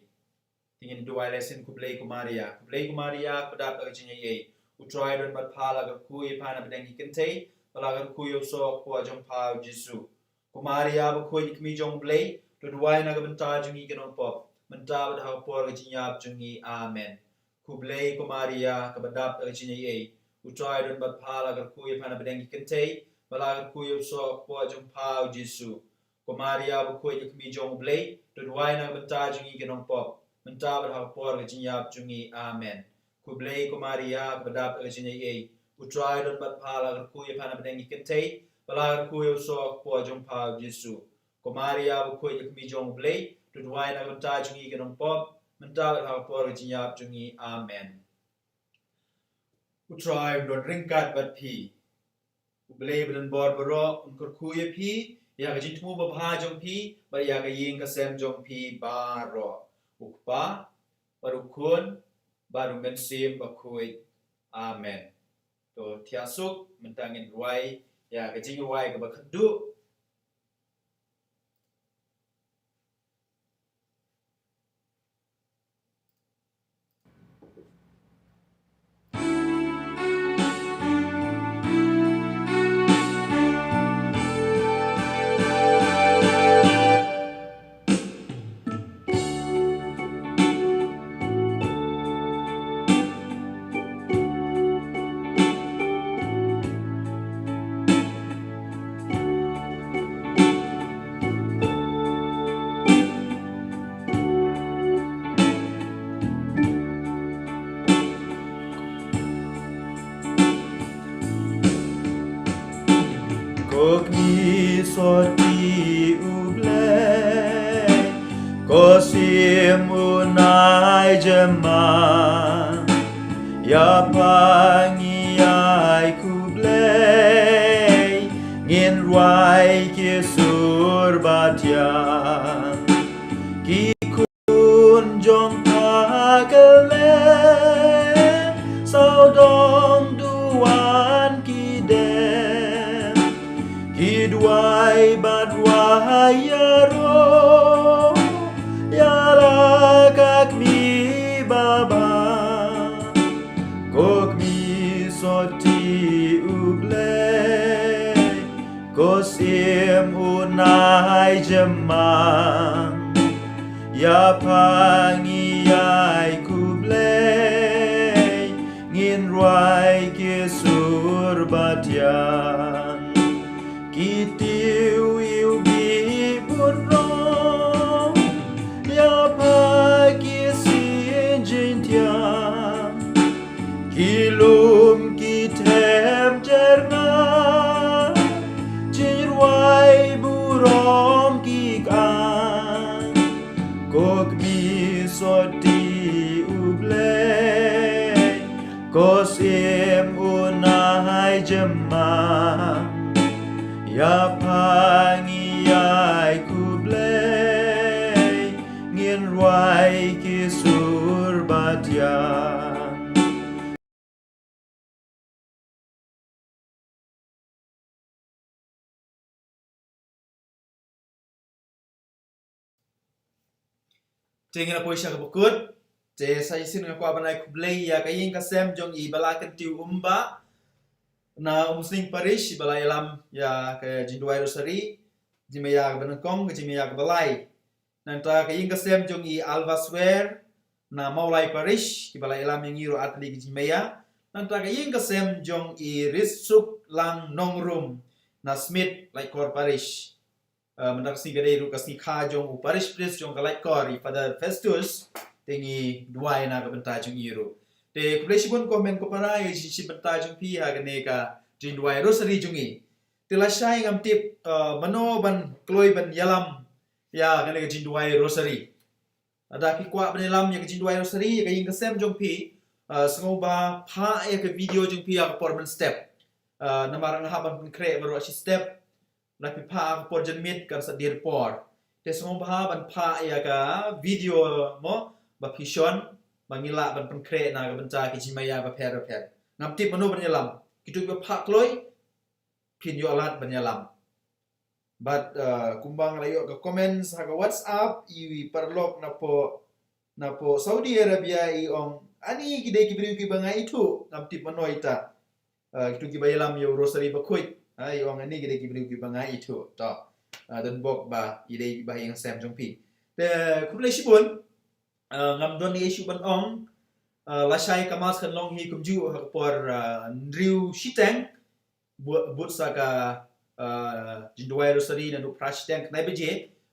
Te ngin duwai lehse. Khublei ko Maria, khublei ko Maria, kaba dap da ka jingaiei. U Trai u don bad pha, la kyrkhu ïa pha na pdeng ki kynthei, bad la kyrkhu ïa u soh kpoh jong pha u Jisu. Ko Maria bakhuid, i kmie jong U Blei, to duwai na ka bynta jong ngi ki nongpop, mynta bad ha ka por ka jingïap jong ngi. Amen. Khublei ko Maria, kaba dap da ka jingaiei. U Trai u don bad pha, la kyrkhu ïa pha na pdeng ki kynthei, bad la kyrkhu ïa u soh kpoh jong pha u Jisu. Ko Maria bakhuid, i kmie jong U Blei, to duwai na ka bynta jong ngi ki nongpop, mynta bad ha ka por ka jingïap jong ngi. Amen. Khublei ko Maria, kaba dap da ka jingaiei. U Trai u don bad pha, la kyrkhu ïa pha na pdeng ki kynthei, bad la kyrkhu ïa u soh kpoh jong pha u Jisu. Ko Maria bakhuid, i kmie jong U Blei, to duwai na ka bynta jong ngi ki nongpop, mynta bad ha ka por ka jingïap jong ngi. Amen. U Trai un don ryngkat bad phi. U Blei ba don bor baroh un kyrkhu ïa phi, ïa ka jingthmu babha jong phi, bad ïa ka ïing ka sem jong phi baroh. U Kpa, bad u Khun, bad u Mynsiem Bakhuid. Amen. To thiah suk, mynta ngin rwai ïa ka jingrwai kaba khatduh. Ko kmie sotti U Blei, ko sim u nai jemma, ïa pha ngi ai khublei, ngin rwai ki sur ba thiang. Ki khun jong pha kylliang, sawdong duwan ki dem, ki duwai bad rwai ïaroh, ïa la Sim u nai jemang, ïa pha ngi ïai khublei, ngin rwai ki sur bad ïang. Ki tiew ïew bih bun rong, ïa pha ki sien jingthiang. Ki lum ki them jer nga, jingrwai burom ki kan. Ko kmie sotti U Blei, ko sim u nai jemang. Ïa pha ngi ïai khublei, ngin rwai ki sur bad ïang. Te ngin ïa poi sha kaba kut. Te sa shisien nga kwah ban ai khublei ïa ka ïing ka sem jong i Bah Kyntiew Umbah na Umsning Parish, ba la ïalam ïa ka jingduwai Rosary, jingmaïa kaba nyngkong, ka jingmaïa kaba lai. Nangta ka ïing ka sem jong i Alva Swer na Mawlai Parish, kiba la ïalam ïa ngi ruh artylli ki jingmaïa. Nangta ka ïing ka sem jong i Ritsuk Lang Nongrum na Smit, Laitkor Parish. Eh, mynta ka sngi ka dei ruh ka sngi kha jong u parish priest jong ka Laitkor, i Father Festus, te ngi duwai na ka bynta jong i ruh. Te khublei shibun ko hynmen ko para ïa ka jingshim bynta jong phi ha kane ka jingduwai Rosary jong i. Te lashai ngam tip, eh, mano ban kloi ban ïalam ïa kane ka jingduwai Rosary. Lada phi kwah ban ïalam ïa ka jingduwai Rosary ïa ka ïing ka sem jong phi, eh, sngewbha phah ïa ka video jong phi ha ka por mynstep. Eh, namar nga hap ban pynkhreh baroh shi step. Lada phi phah ha ka por janmiet kan sa dier por. Te sngewbha ban phah ïa ka video mo ba phi shon, ba ngin lah ban pynkhreh na ka bynta ki jingmaïa bapher bapher. Ngam tip mano ban ïalam. Kito kiba phah kloi, phin ïoh lad ban ïalam. Bad, uh, kumba nga la ïoh ka comments ha ka WhatsApp, i paralok na pdeng, na pdeng Saudi Arabia i ong, ani ki dei ki briew kiba nga ithuh, ngam tip mano ita. Uh, kito kiba ïalam ïa u Rosary bakhuid, ha, i ong ani ki dei ki briew kiba nga ithuh. To, uh, don bok ba i dei kiba ha ïing sem jong phi. Te khublei shibun, uh, ngam don ei ei shuh ban ong, uh, lashai ka mass kan long hi kumjuh ha ka por, uh, hynriew shiteng, bud, bud sa ka, uh, jingduwai Rosary naduh phra shiteng khyndai baje,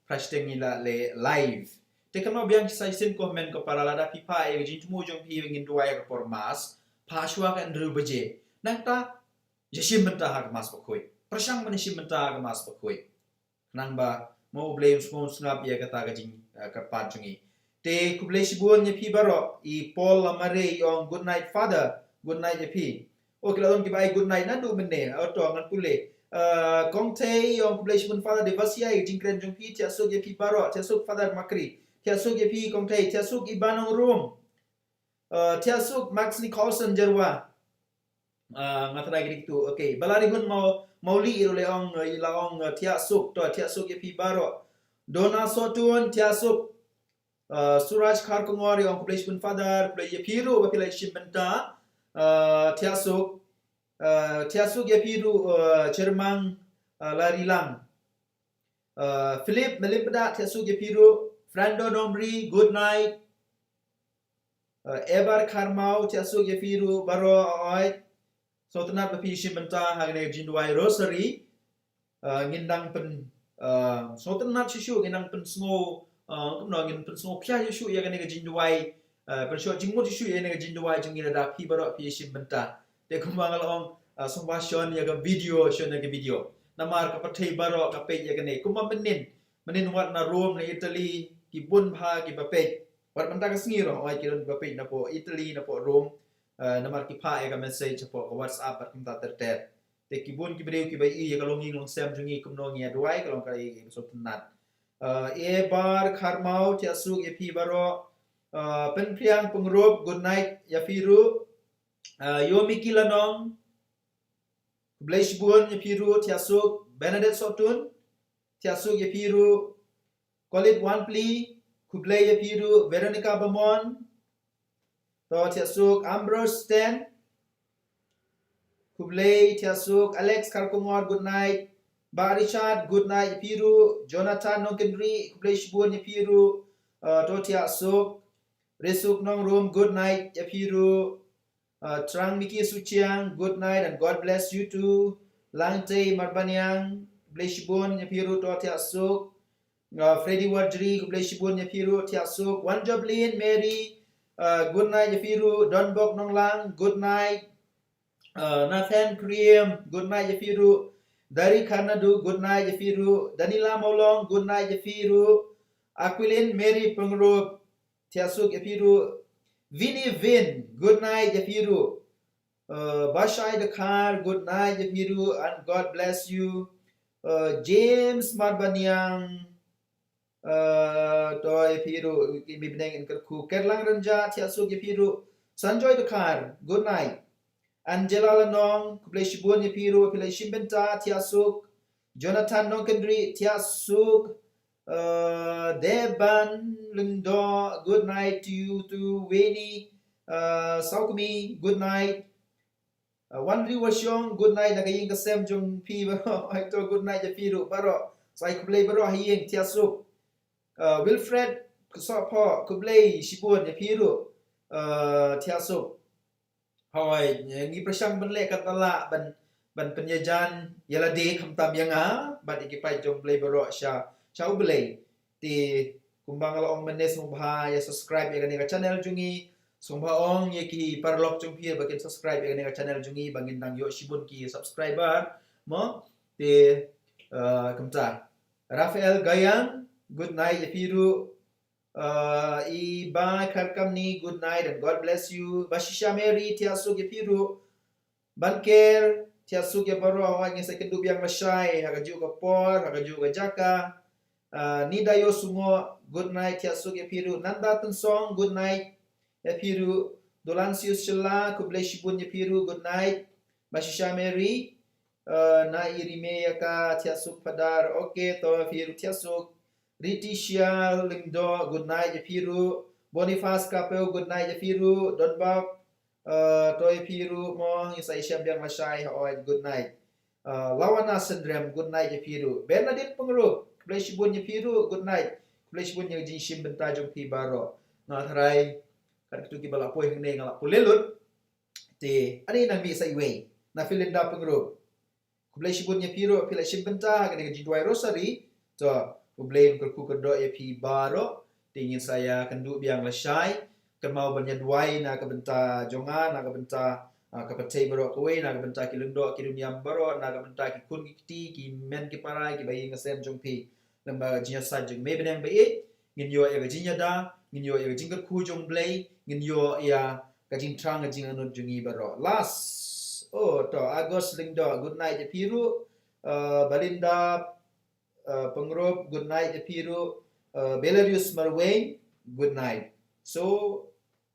phra shiteng ngi la leh live. Te kynmaw biang sa shisien ko hynmen ko para, lada phi phah ïa ka jingthmu jong phi ba ngin duwai ha ka por mass, phah shuwa ka hynriew baje. Nangta ïashim bynta ha ka mass bakhuid. Pyrshang ban ïashim bynta ha ka mass bakhuid. Khnang ba mo U Blei un sngewsngap ïa kata ka jing, eh, kyrpad jong ngi. Te khublei shibun ïa phi baroh, i Paul Lamare i ong, "Good night Father." Good night ïa phi. O, ki la don kiba ai good night naduh mynne. O to ngan pule. Eh, Kong Thei i ong, "Khublei shibun Father, Devasia, ïa ka jingkren jong phi, thiah suk ïa phi baroh, thiah suk Father Makri, thiah suk ïa phi Kong Thei, thiah suk i Banong Rum." Eh, thiah suk Max Nicholson Jerwa. Ah, nga trai kri tu. Okay, Balarihun Mau, Mauli i ruh la ong, eh, i la ong, eh, thiah suk, to thiah suk ïa phi baroh. Dona Sotun, thiah suk. Eh, Suraj Kharkongor i ong, "Khublei shibun Father, khublei ïa phi ruh ba phi la shim bynta." Eh, thiah suk. Eh, thiah suk ïa phi ruh, eh, Chermang, eh, Larilang. Eh, Philip Melimpda, thiah suk ïa phi ruh. Frando Nomri, good night. Eh, Ebar Kharmau, thiah suk ïa phi ruh baroh, oi. Sngewtynnat ba phi shim bynta ha kane ka jingduwai Rosary. Eh, ngin dang pyn, eh, sngewtynnat shuh shuh, ngin dang pynsngew, eh, kumno, ngin pynsngew khia shuh shuh ïa kane ka jingduwai, eh, pynsngew jingmut shuh shuh ïa kane ka jingduwai jong ngi lada phi baroh phi shim bynta. Te kumba nga la ong, eh, sngewbha shon ïa ka video, shon ïa ka video. Namar ka pyrthei baroh ka peit ïa kane. Kumba mynnin, mynnin wat na Rome, na Italy, ki bun bha kiba peit. Wat mynta ka sngi ruh, oi, ki don kiba peit na pdeng Italy, na pdeng Rome. Eh, namar ki phah ïa ka message hapoh ka WhatsApp bad kumta ter ter. Te ki bun ki briew kiba ïohi ïa ka longïing longsem jong ngi kumno ngi ïa duwai, ka long ka, eh, sngewtynnat. Eh, Ebar Kharmau, thiah suk ïa phi baroh. Eh, Pynphriang Pyngrope, good night ïa phi ruh. Eh, Yomiki Lanong, khublei shibun ïa phi ruh, thiah suk. Bernadette Sotun, thiah suk ïa phi ruh. Kolit Wanpli, khublei ïa phi ruh. Veronica Bamon, to thiah suk. Ambrose Sten, khublei, thiah suk. Alex Kharkongor, good night. Bah Richard, good night ïa phi ruh. Jonathan Nongkynrih, khublei shibun ïa phi ruh. Uh, to thiah suk. Resuk Nongrum, good night ïa phi ruh. Uh, Trang Miki Suchiang, good night and God bless you too. Langtei Marbaniang, khublei shibun ïa phi ruh, to thiah suk. Uh, Freddy Warjri, khublei shibun ïa phi ruh, thiah suk. Wan Joblin Mary, uh, good night ïa phi ruh. Donbok Nonglang, good night. Uh, Nathan Kriem, good night ïa phi ruh. Dari Karnadu, good night ïa phi ruh. Danila Maulong, good night ïa phi ruh. Aquilin Mary Pyngrope, thiah suk ïa phi ruh. Vinny Vin, good night ïa phi ruh. Uh, Bashai Dkhar, good night ïa phi ruh and God bless you. Uh, James Marbaniang, uh, to ïa phi ruh, ki mi bneng in kyrkhu. Kerlang Rynja, thiah suk ïa phi ruh. Sanjoy Dkhar, good night. Angela Lanong, khublei shibun ïa phi ruh, phi la shim bynta, thiah suk. Jonathan Nongkynrih, thiah suk. Uh, Deban Lyngdoh, good night to you too. Weni, uh, Saukmi, good night. Uh, Wanri Washong, good night na ka ïing ka sem jong phi baroh. Ai to, good night ïa phi ruh baroh. Sa ai khublei baroh ha ïing, thiah suk. Uh, Wilfred Ksopho, khublei shibun ïa phi ruh. Uh, thiah suk. Hoi, ngi pyrshang ban leh katba lah ban, ban pynïajan ïa lade khamtam ïa nga bad ïa ki paid jong U Blei baroh sha, sha U Blei. Te kumba nga la ong mynne, sngewbha ïa subscribe ïa kane ka channel jong ngi. Sngewbha ong ïa ki paralok jong phi ba kin subscribe ïa kane ka channel jong ngi ba ngin nang ïoh shibun ki subscriber. Mo, te, uh, kumta. Raphael Gayang, good night ïa phi ruh. Uh, i Bah Kharkamni, good night and God bless you. Bashisha Mary, thiah suk ïa phi ruh. Banker, thiah suk ïa baroh, hoi ngi sa ïakynduh biang lashai ha kajuh ka por, ha kajuh ka jaka. Uh, Nida Yosungo, good night, thiah suk ïa phi ruh. Nanda Tynsong, good night ïa phi ruh. Dolansius Shylla, khublei shibun ïa phi ruh, good night. Bashisha Mary, uh, na i rime ïa ka, thiah suk Phadar. Okay, to ïa phi ruh thiah suk. Riticia Lyngdoh, good night ïa phi ruh. Boniface Kapeu, good night ïa phi ruh. Donbok, uh, to ïa phi ruh mo, ngi sa ïashem biang lashai, hoi, good night. Uh, Lawana Synrem, good night ïa phi ruh. Bernadette Pyngrope, khublei shibun ïa phi ruh, good night. Khublei shibun ïa ka jingshim bynta jong phi baroh. Nga tharai kat kito kiba la poi hangne nga la pule lut. Te ani nang mih sa iwei na Philinda Pyngrope. Khublei shibun ïa phi ruh, phi la shim bynta ha kane ka jingduwai rosary. To, U Blei un kyrkhu kyrdoh ïa phi baroh. Te ngin sa ïakynduh biang lashai. Kynmaw ban ïaduwai na ka bynta jong nga, na ka bynta, ah, ka pyrthei baroh kawei, na ka bynta ki lyngdoh ki rynïeng baroh, na ka bynta ki khun ki kti, ki hynmen ki para, kiba ïing ki sem jong phi. Lyngba ka jingïasaid jong Me Bneng ba ïeit, ngin ïoh ïa ka jingïada, ngin ïoh ïa ka jingkyrkhu jong U Blei, ngin ïoh ïa ka jingthrang, ka jingangnud jong ngi baroh. Last, oh, to, August Lyngdoh, good night ïa phi ruh. Uh, Balinda, uh, Pyngrope, good night ïa phi ruh. Uh, Belarius Marwein, good night. So,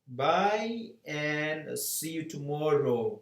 bye and see you tomorrow.